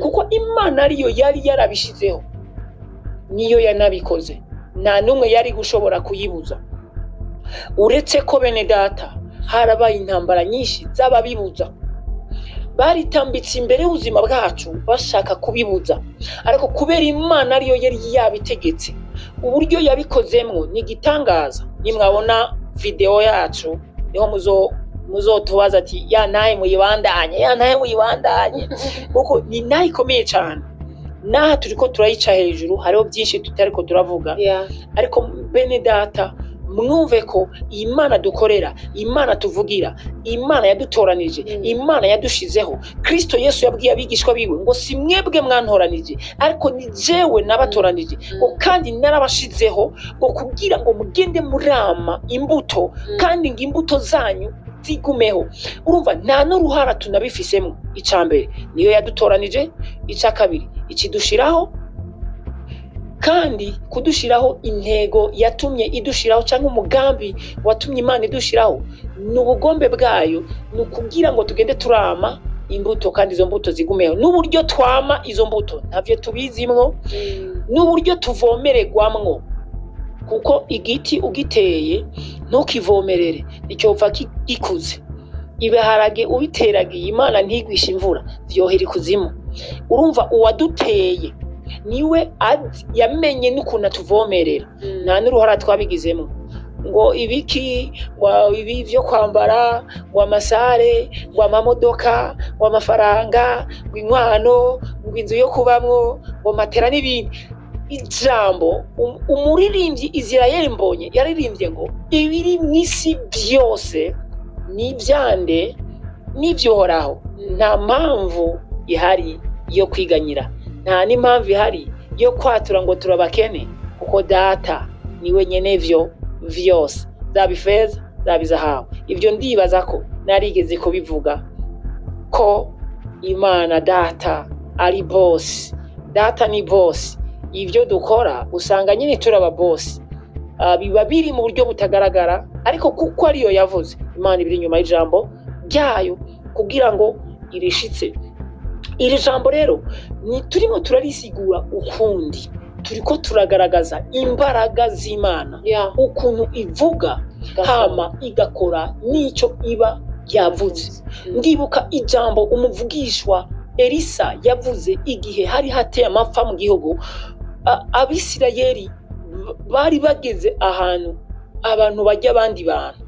Speaker 2: Kuko Imana ariyo yari yarabishizeho, niyo yanabikoze. Nta n'umwe yari gushobora kuyibuza, uretse ko bene data harabaye intambara nyinshi z'ababibuza, baritambitse imbere y'ubuzima bwacu bashaka kubibuza. Ariko kubera Imana ariyo yari yabitegetse, uburyo yabikozemwo ni igitangaza. Nimwabona video yacu niho muzotubaza ati ya nahe muyibandanye, ya nahe muyibandanye, kuko ni nahe ikomeye cyane. Naha turiko turayica hejuru, hariho byinshi tutariko turavuga. Ariko bene data, mwumve ko Imana dukorera, Imana tuvugira, Imana yadutoranije, Imana yadushizeho. Kristo Yesu yabwiye abigishwa biwe ngo si mwebwe mwantoranije, ariko ni jewe nabatoranije, ngo kandi narabashizeho ngo kugira ngo mugende murama imbuto, kandi ngo imbuto zanyu zigumeho. Urumva nta n'uruhara tunabifisemo. Icya mbere niyo yadutoranije, icya kabiri ikidushiraho, kandi kudushiraho intego yatumye idushiraho cyangwa umugambi watumye Imana idushiraho ni ubugombe bwayo, ni ukugira ngo tugende turama imbuto kandi izo mbuto zigumeho. N'uburyo twama izo mbuto ntavyo tubizimwo, n'uburyo tuvomererwamwo, kuko igiti ugiteye ntukivomerere nticyopfa gikuze. Ibiharage ubiteragiye Imana ntigwishe imvura, vyohera ikuzimu. Urumva uwaduteye niwe yamenye n'ukuntu atuvomerera. Nta n'uruhara twabigizemo ngo ibiki, ngo ibi byo kwambara, ngo amasare, ngo amamodoka, ngo amafaranga, ngo inkwano, ngo inzu yo kubamwo, ngo matera n'ibindi. Ijambo umuririmbyi Israel Mbonye yaririmbye ngo ibiri mu isi byose ni ibyande n'ibyohoraho. Nta mpamvu ihari yo kwiganyira, nta n'impamvu ihari yo kwatura ngo turabakene, kuko data niwe nyene vyo vyose, zaba ifeza zaba izahabu. Ibyo ndibaza ko narigeze kubivuga ko Imana data ari boss, data ni boss. Ibyo dukora usanga nyine turaba boss, biba biri mu buryo butagaragara, ariko kuko ariyo yavuze, Imana ibiri inyuma y'ijambo ryayo kugira ngo irishitse. Iri jambo rero ni turimo turarisigura ukundi, turiko turagaragaza imbaraga z'Imana, ukuntu ivuga hama igakora n'icyo iba yavuze. Ndibuka ijambo umuvugishwa Elisa yavuze igihe hari hateye amapfa mu gihugu. Abisirayeli bari bageze ahantu abantu bajya abandi bantu,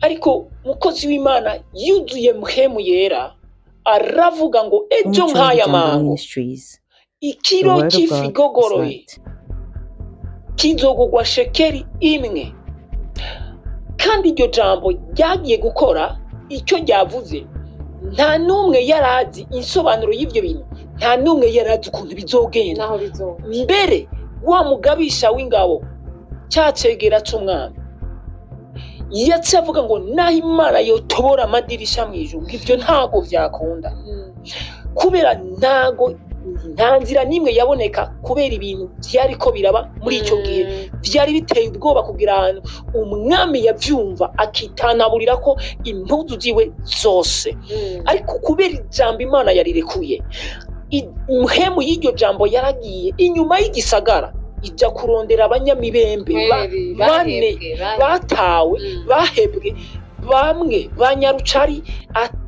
Speaker 2: ariko umukozi w'Imana yuzuye Mpwemu Yera aravuga ngo ejo
Speaker 1: Umuco
Speaker 2: nk'aya
Speaker 1: w'Ijambo
Speaker 2: mango
Speaker 1: Ministries. The
Speaker 2: ikiro
Speaker 1: Word of
Speaker 2: cy'ifu
Speaker 1: God is
Speaker 2: igogoroye
Speaker 1: light.
Speaker 2: kizogugwa shekeli 1. Kandi iryo jambo ryagiye gukora icyo ryavuze. Nta n'umwe yarazi insobanuro y'ibyo bintu, nta n'umwe yarazi ukuntu bizogenda.
Speaker 3: Naho bizoba.
Speaker 2: Mbere wa mugabisha w'ingabo cyacegera c'umwami yaciye avuga ngo naho Imana yotobora amadirisha mu ijuru, ngo ivyo ntago vyakunda, kubera ntago nta nzira n'imwe yaboneka, kubera ibintu vyariko biraba muri ico gihe vyari biteye ubwoba, kugira ahantu umwami yavyumva akitanaburira ko impuzu ziwe zose. Ariko kubera ijambo Imana yarirekuye, impwemu y'iryo jambo yaragiye inyuma y'igisagara ijya kurondera abanyamibembe bane batawe, bahebwe, bamwe banyarucari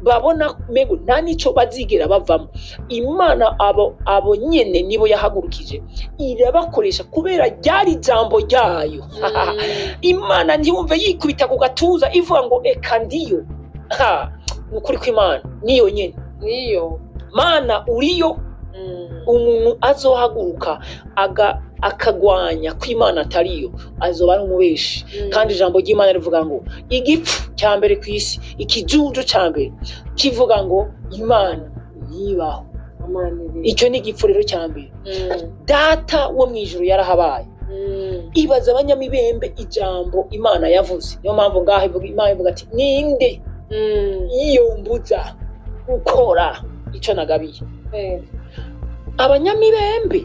Speaker 2: babona mego nta nico bazigera bavamo. Imana abo nyene nibo yahagurukije irabakoresha, kubera ryari ijambo ryayo. Imana ntiyumve yikubita ku gatuza ivuga ngo eka ndiyo. Ni ukuri kw'Imana niyo nyene
Speaker 3: niyo
Speaker 2: Mana uriyo. Umuntu azohaguruka akagwanya ko Imana atariyo azoba ari umubeshi. Kandi ijambo ry'Imana rivuga ngo igipfu cya mbere ku isi, ikijuju cya mbere kivuga ngo Imana ntibaho. Icyo ni igipfu rero cya mbere. Data wo mu ijuru yarahabaye. Ibaza abanyamibembe ijambo Imana yavuze. Niyo mpamvu ngaho Imana ivuga ati ninde yiyombuza gukora icyo nagabiye? Abanyamibembe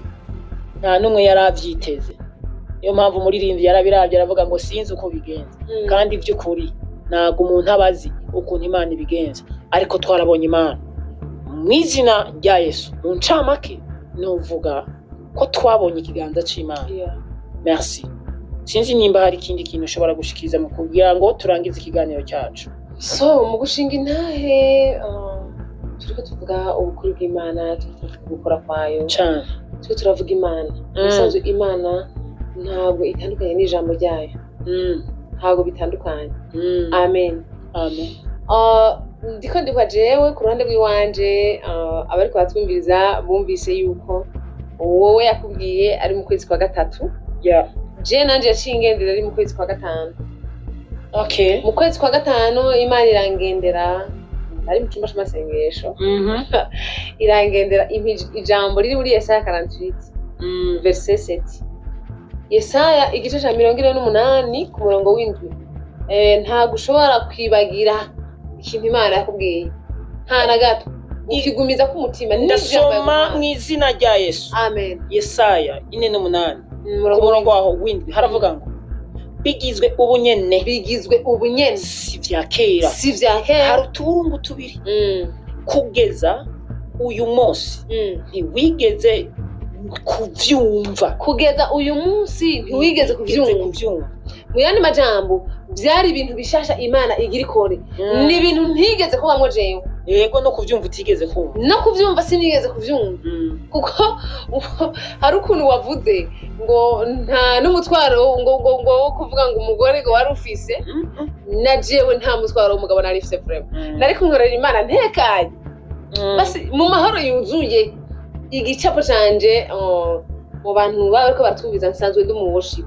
Speaker 2: nta n'umwe yari abyiteze. Niyo mpamvu umuririmbyi yarabirabye aravuga ngo sinzi uko bigenza. Kandi by'ukuri ntabwo umuntu aba azi ukuntu Imana ibigenza, ariko twarabonye Imana mu izina rya Yesu. Mu ncamake nuvuga ko twabonye ikiganza c'Imana. Merci. Sinzi nimba hari ikindi kintu ushobora gushikiriza mu kugira ngo turangize ikiganiro cyacu.
Speaker 3: So mu gushinga intahe, turiko tuvuga ubukuru bw'Imana, turiko turavuga gukora kwayo,
Speaker 2: Cane.
Speaker 3: turiko turavuga Imana. Ubusanzwe Imana ntabwo itandukanye n'ijambo ryayo, ntabwo bitandukanye. Amen.
Speaker 2: Amen.
Speaker 3: Ndiko ndikwa jewe ku ruhande rw'iwanje, abariko baratwumviriza bumvise yuko wowe yakubwiye ari mu kwezi kwa gatatu. Je nanje yaciye ingendera ari mu kwezi kwa gatanu. Mu kwezi kwa gatanu Imana irangendera, ari mu cumba c'amasengesho, irangendera impa ijambo riri muri Yesaya 48 verset 7. Yesaya igice ca 48 ku murongo w'7. Ntabwo ushobora kwibagira ikintu Imana yakubwiye, nta na gato, ukigumiza ku mutima n'ijambo
Speaker 2: Ndasoma
Speaker 3: yaguhaye.
Speaker 2: mu izina rya Yesu.
Speaker 3: Amen.
Speaker 2: Yesaya 48 ku
Speaker 3: Umurongo
Speaker 2: murongo waho w'indwi haravuga ngo bigizwe ubunyene,
Speaker 3: bigizwe ubunyene,
Speaker 2: si vya kera.
Speaker 3: Si vya kera.
Speaker 2: Hari utuburungu tubiri. Kugeza uyu munsi ntiwigeze kuvyumva.
Speaker 3: Kugeza uyu munsi ntiwigeze kuvyumva.
Speaker 2: Kuvyumva.
Speaker 3: Mu yandi majambo, vyari ibintu bishasha Imana igira ikore, ni ibintu ntigeze kubamwo jewe.
Speaker 2: Yego, no kuvyumva utigeze kumva.
Speaker 3: No kuvyumva sinigeze kuvyumva, kuko hari ukuntu wavuze ngo nta n'umutwaro ngo wo kuvuga ngo umugore ngo wari ufise. Na jewe nta mutwaro w'umugabo nari mfise vraiment. Nari kunkorera Imana ntekanye, basi mu mahoro yuzuye. Igicapo canje, mu bantu baba bariko baratwumviza, nsanzwe ndi mu worship.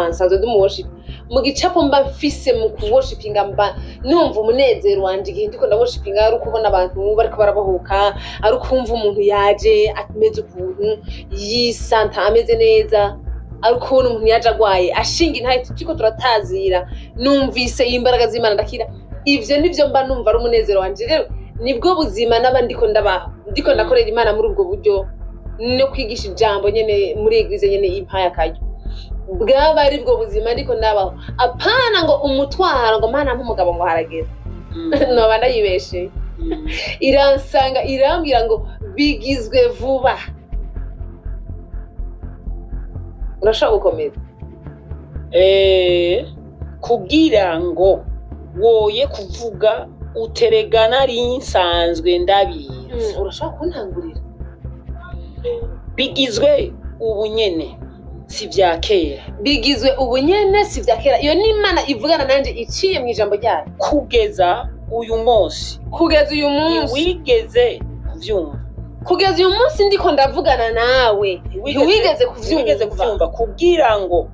Speaker 3: Nsanzwe ndi mu worship. Mu gicapo mba mfise mu kuworshipinga, mba numva umunezero wanje igihe ndiko ndaworshipinga ari ukubona abantu bariko barabohoka, ari ukumva umuntu yaje ameze ukuntu yisanta ameze neza, ari ukubona umuntu yaje agwaye ashinga intahe turiko turatazira, numvise imbaraga z'Imana ndakira. Ivyo nivyo mba numva ari umunezero wanje. Rero nibwo buzima naba ndiko ndabaho, ndiko ndakorera Imana muri ubwo buryo no kwigisha ijambo nyene muri église nyene impaye akaryo. Bwaba ari bwo buzima ndiko ndabaho, apana ngo umutwaro ngo Mana nk'umugabo ngo harageze. Noba ndayibesheye. Iransanga irambwira ngo bigizwe vuba. Urashobora gukomeza.
Speaker 2: Kugira ngo woye kuvuga uterega nari nsanzwe ndabizi.
Speaker 3: Urashobora kuntangurira.
Speaker 2: Bigizwe ubunyene, si vya kera.
Speaker 3: Bigizwe ubunyene, si vya kera. Iyo ni Imana ivugana nanje iciye mu ijambo ryayo.
Speaker 2: Kugeza uyu munsi
Speaker 3: Kugeza uyu munsi
Speaker 2: ntiwigeze kuvyumva.
Speaker 3: Kugeza uyu munsi ndiko ndavugana nawe, ntiwigeze
Speaker 2: Ntiwigeze
Speaker 3: kuvyumva.
Speaker 2: kuvyumva, kugira ngo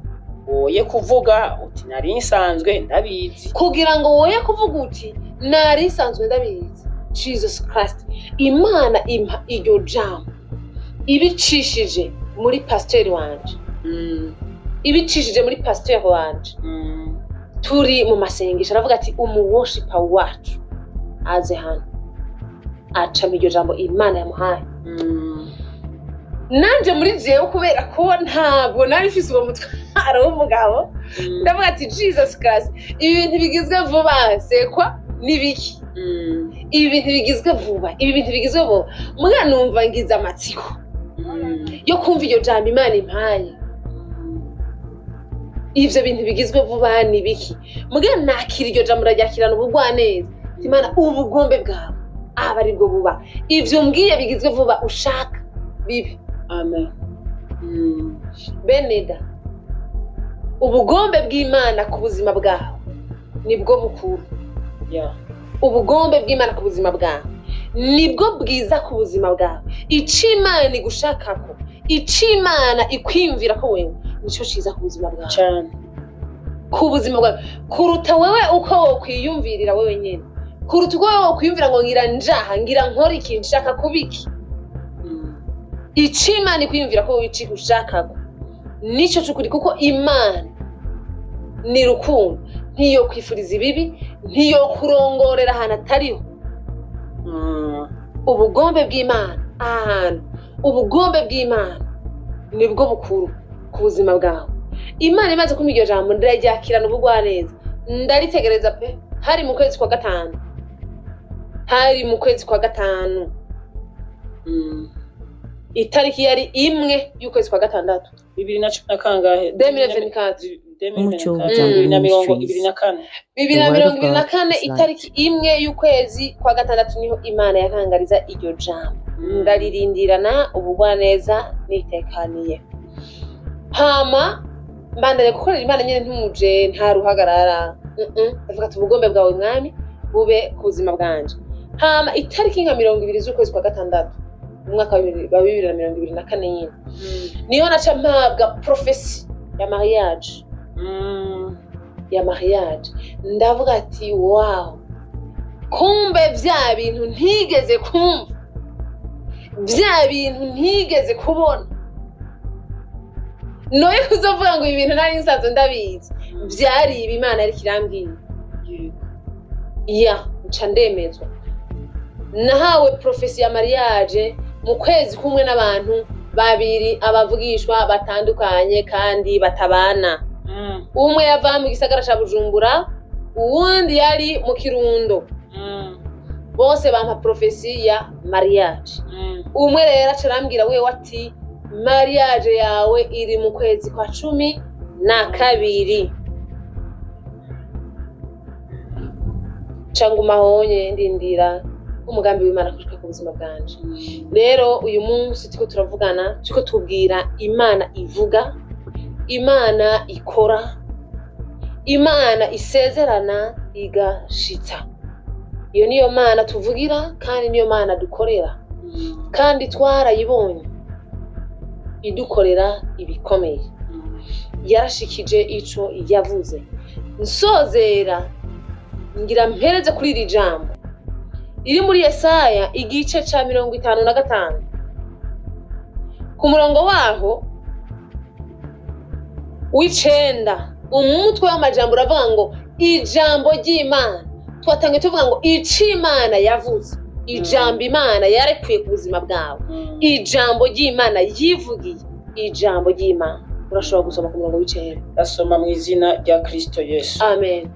Speaker 2: woye kuvuga uti nari nsanzwe ndabizi.
Speaker 3: Kugira ngo woye kuvuga uti nari nsanzwe ndabizi. Jesus Christ! Imana impa iryo jambo ibicishije muri pasiteri wanje, ibicishije muri pasiteri wanje. Turi mu masengesho, aravuga ati umuworshiper wacu aze hano, acamo iryo jambo Imana yamuhaye. Nanje muri jewe, kubera ko ntabwo nari mfise uwo mutwaro w'umugabo, ndavuga ati Jesus Christ, ibi bintu bigizwe vuba sekwa nibiki? Ibi bintu bigizwe vuba, ibi bintu bigizwe vuba. Mwana, numva ngize amatsiko yo kumva iryo jambo Imana impaye. Ivyo bintu bigizwe vuba ni biki? Muga nakira iryo jambo, ndaryakirana ubugwaneza. Imana, ubugombe bwawe aba aribwo buba, ivyo mbwiye bigizwe vuba ushaka bibe.
Speaker 2: Amen.
Speaker 3: Beneda, ubugombe bw'Imana ku buzima bwawe nibwo bukuru. Ubugombe bw'Imana ku buzima bwawe nibwo bwiza ku buzima bwawe. Ico Imana igushakako, ico Imana ikwiyumvira ko wewe, nico ciza ku buzima bwawe.
Speaker 2: Cane.
Speaker 3: Ku buzima bwawe kuruta wewe uko wokwiyumvirira wewe nyene, kuruta uko wewe wokwiyumvira ngo ngira njaha, ngira nkora iki, nshaka kuba iki. Ico Imana ikwiyumvira ko wewe ico igushakako nico c'ukuri, kuko Imana ni rukundo, ntiyo kwifuriza ibibi, ntiyo kurongorera ahantu atariho. Ubugombe bw'Imana ahantu, ubugombe bw'Imana nibwo bukuru ku buzima bwawe. Imana imaze kumpa iryo jambo, ndaryakirana ubugwaneza, ndaritegereza pe. Hari mu kwezi kwa gatanu, hari mu kwezi kwa gatanu. Itariki yari 1 y'ukwezi kwa gatandatu
Speaker 2: 2010 na kangahe?
Speaker 3: 2024.
Speaker 1: Umuco
Speaker 2: 2024.
Speaker 3: 2024 itariki 1 y'ukwezi kwa gatandatu niho Imana yantangariza iryo jambo. Ndaririndirana ubugwaneza nitekaniye. Hama mbandanye gukorera Imana nyene ntumuje, nta ruhagarara. Ndavuga ati ubugombe bwawe Mwami bube ku buzima bwanje. Hama itariki nka 20 z'ukwezi kwa gatandatu mu mwaka wa 2024 nyine niho naca mpabwa prophecy ya mariage. Ya mariage. Ndavuga ati wow, kumbe vya bintu ntigeze kumva, vya bintu ntigeze kubona, noye kuzovuga ngo ibintu nari nsanzwe ndabizi, vyari ibi Imana yariko irambwira. Ya nca ndemezwa. Nahawe prophecy ya mariage mu kwezi kumwe n'abantu babiri, abavugishwa batandukanye kandi batabana. Umwe yava mu gisagara ca Bujumbura, uwundi yari mu Kirundo. Bose bampa prophecy ya mariage. Umwe rero aca arambwira wewe ati mariage yawe iri mu kwezi kwa 12. Ca nguma honye ndindira umugambi w'Imana kushika ku buzima bwanje. Rero uyu munsi turiko turavugana, turiko tubwira Imana ivuga, Imana ikora, Imana isezerana igashitsa. Iyo niyo Mana tuvugira kandi niyo Mana dukorera, kandi twarayibonye idukorera ibikomeye. Yarashikije ico yavuze. Nsozera ngira mpereze kuri iri jambo iri muri Yesaya igice ca 55 ku murongo waho w'9. Umutwe w'amajambo uravuga ngo ijambo ry'Imana. Twatangiye tuvuga ngo ico Imana yavuze, ijambo Imana yarekuye ku buzima bwawe, ijambo ry'Imana yivugiye, ijambo ry'Imana. Urashobora gusoma ku murongo w'9.
Speaker 2: Ndasoma mu izina rya Kristo Yesu.
Speaker 3: Amen.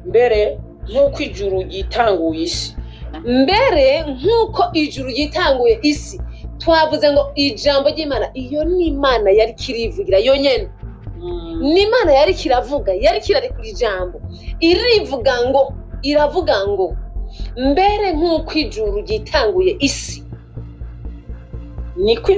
Speaker 2: Mbere nk'uko ijuru ryitanguye isi,
Speaker 3: mbere nk'uko ijuru ryitanguye isi, twavuze ngo ijambo ry'Imana, iyo ni Imana yari kirivugira yonyene. Ni Imana yari kiravuga, yari kirarekura ijambo, irivuga ngo, iravuga ngo mbere nk'uko ijuru ryitanguye isi,
Speaker 2: niko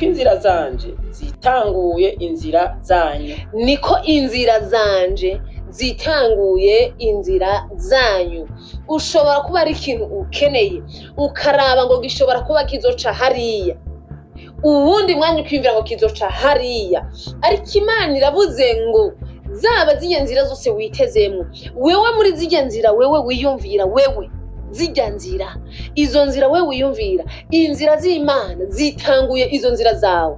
Speaker 2: inzira zanje zitanguye inzira zanyu,
Speaker 3: niko inzira zanje zitanguye inzira zanyu. Ushobora kuba ari ikintu ukeneye ukaraba ngo gishobora kuba kizoca hariya, uwundi mwanya ukiyumvira ngo kizoca hariya, ariko Imana iravuze ngo zaba zirya nzira zose witezemwo wewe, muri zirya nzira wewe wiyumvira, wewe zirya nzira, izo nzira wewe wiyumvira, inzira z'Imana zitanguye izo nzira zawe.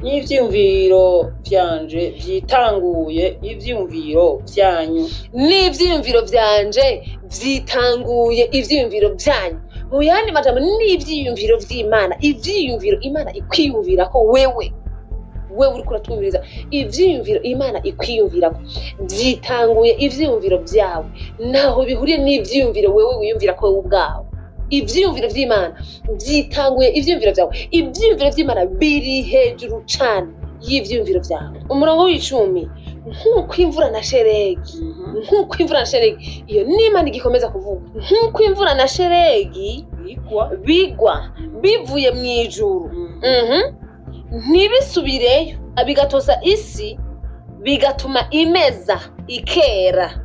Speaker 2: N'ivyiyumviro vyanje vyitanguye ivyiyumviro vyanyu,
Speaker 3: n'ivyiyumviro vyanje vyitanguye ivyiyumviro vyanyu. Mu yandi majambo, n'ivyiyumviro vy'Imana, ivyiyumviro Imana ikwiyumvirako wewe, wewe uriko uratwumviriza, ivyiyumviro Imana ikwiyumvirako vyitanguye ivyiyumviro vyawe, ntaho bihuriye n'ivyiyumviro wewe wiyumvirako wewe ubwawe. Ivyiyumviro vy'Imana vyitanguye ivyiyumviro vyawe, ivyiyumviro vy'Imana biri hejuru cane y'ivyiyumviro vyawe. Umurongo w'10, nk'uko imvura na sheregi, nk'uko imvura na sheregi, iyo ni Imana igikomeza kuvuga, nk'uko imvura na sheregi bigwa bivuye mu ijuru, ntibisubireyo, bigatosa isi, bigatuma imeza ikera,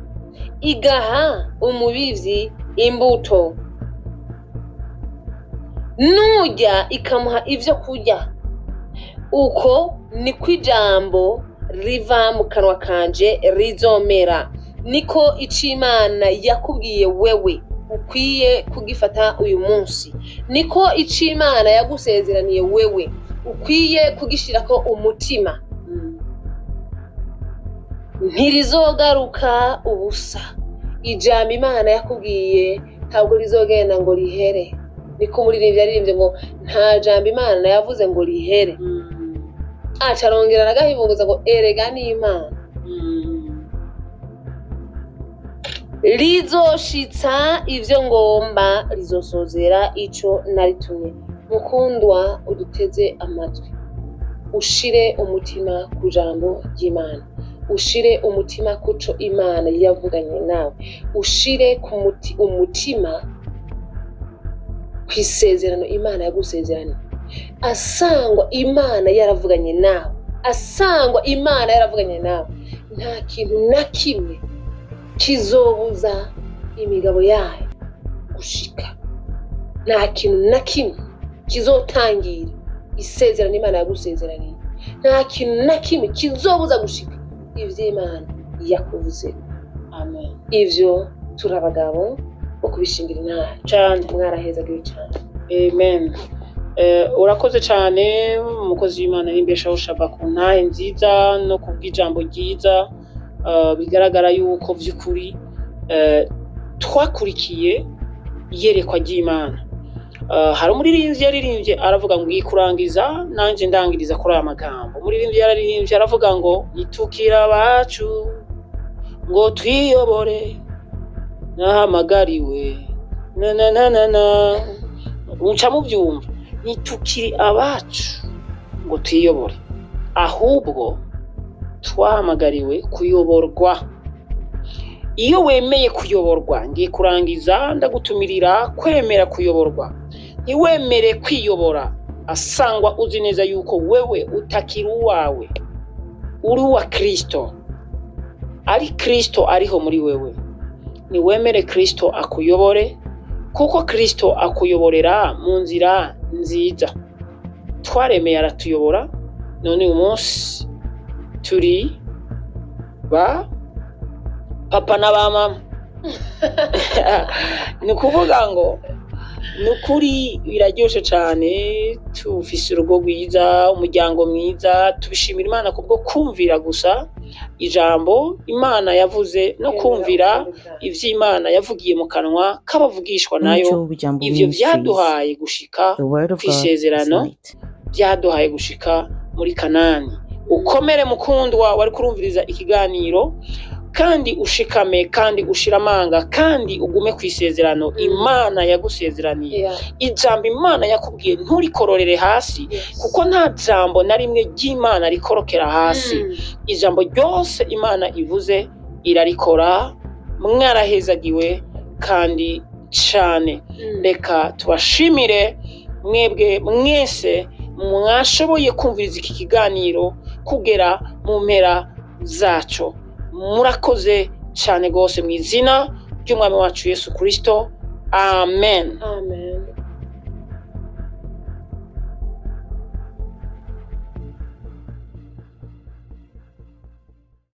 Speaker 3: igaha umubivyi imbuto, nurya ikamuha ivyo kurya. Uko niko ijambo riva mu kanwa kanje rizomera. Niko ico Imana yakubwiye wewe ukwiye kugifata uyu munsi, niko ico Imana yagusezeraniye wewe ukwiye kugishirako umutima. Ntirizogaruka ubusa. Ijambo Imana yakubwiye ntabwo rizogenda ngo rihere. Niko umuririmbyi yaririmbye ngo nta jambo Imana yavuze ngo rihere. Aca arongera aragahimbuza ngo erega ni Imana. Rizoshitsa ivyo ngomba, rizosozera ico naritumye. Mukundwa uduteze amatwi, ushire umutima ku jambo ry'Imana, ushire umutima kuco Imana yavuganye nawe, ushire ku umutima ku isezerano Imana yagusezeraniye. Asangwa Imana yaravuganye nawe, asangwa Imana yaravuganye nawe, nta kintu na kimwe kizobuza imigabo yayo gushika. Nta kintu na kimwe kizotangira isezerano Imana yagusezeraniye. Nta kintu na kimwe kizobuza gushika ivy'Imana yakuvuze.
Speaker 2: Amen.
Speaker 3: Ivyo turi abagabo bo kubishingira intara.
Speaker 2: Cane.
Speaker 3: Mwarahezagiwe cane.
Speaker 2: Amen. Urakoze cyane, umukozi w'Imana n'imbeshaho Shava, ku ntahe nziza no kubw'ijambo ryiza. Bigaragara yuko vy'ukuri twakurikiye iyerekwa ry'Imana. Hari umuririmbyi yaririmbye aravuga ngo kurangiza, nanje ndangiriza kuri aya magambo. Umuririmbyi yararirimbye aravuga ngo nitukira abacu ngo twiyobore, nahamagariwe na na na na na, muca mubyumva. Nitukiri abacu ngo twiyobore, ahubwo twahamagariwe kuyoborwa. Iyo wemeye kuyoborwa, ngiye kurangiza ndagutumirira kwemera kuyoborwa, ntiwemere kwiyobora. Asangwa uzi neza yuko wewe utakiri uwawe, uri uwa Kristo, ari Kristo ariho muri wewe. Niwemere Kristo akuyobore, kuko Kristo akuyoborera mu nzira nziza. Twaremeye aratuyobora, none uyu munsi turi ba papa na ba mama. Ni ukuvuga ngo ni ukuri biraryoshe cyane, tufise urugo rwiza, umuryango mwiza. Tubishimira Imana kubwo kumvira gusa ijambo Imana yavuze no kumvira ivy'Imana yavugiye mu kanwa k'abavugishwa nayo.
Speaker 1: Umuco w'Ijambo
Speaker 2: Ivyo
Speaker 1: Ministries.
Speaker 2: vyaduhaye gushika
Speaker 1: The word of God is
Speaker 2: kw'isezerano,
Speaker 1: light.
Speaker 2: byaduhaye gushika muri Kanani. Ukomere mukundwa wari kurumviriza ikiganiro, kandi ushikame, kandi ushira amanga, kandi ugume ku isezerano Imana yagusezeraniye. Ijambo Imana yakubwiye nturikororere hasi, kuko nta jambo na rimwe ry'Imana rikorokera hasi. Ijambo ryose Imana ivuze irarikora. Mwarahezagiwe kandi cane. Reka tubashimire mwebwe mwese mwashoboye kumviriza iki kiganiro kugera mu mpera zaco. Murakoze cyane rwose mu izina ry'Umwami wacu Yesu Kristo, amen.
Speaker 3: Amen.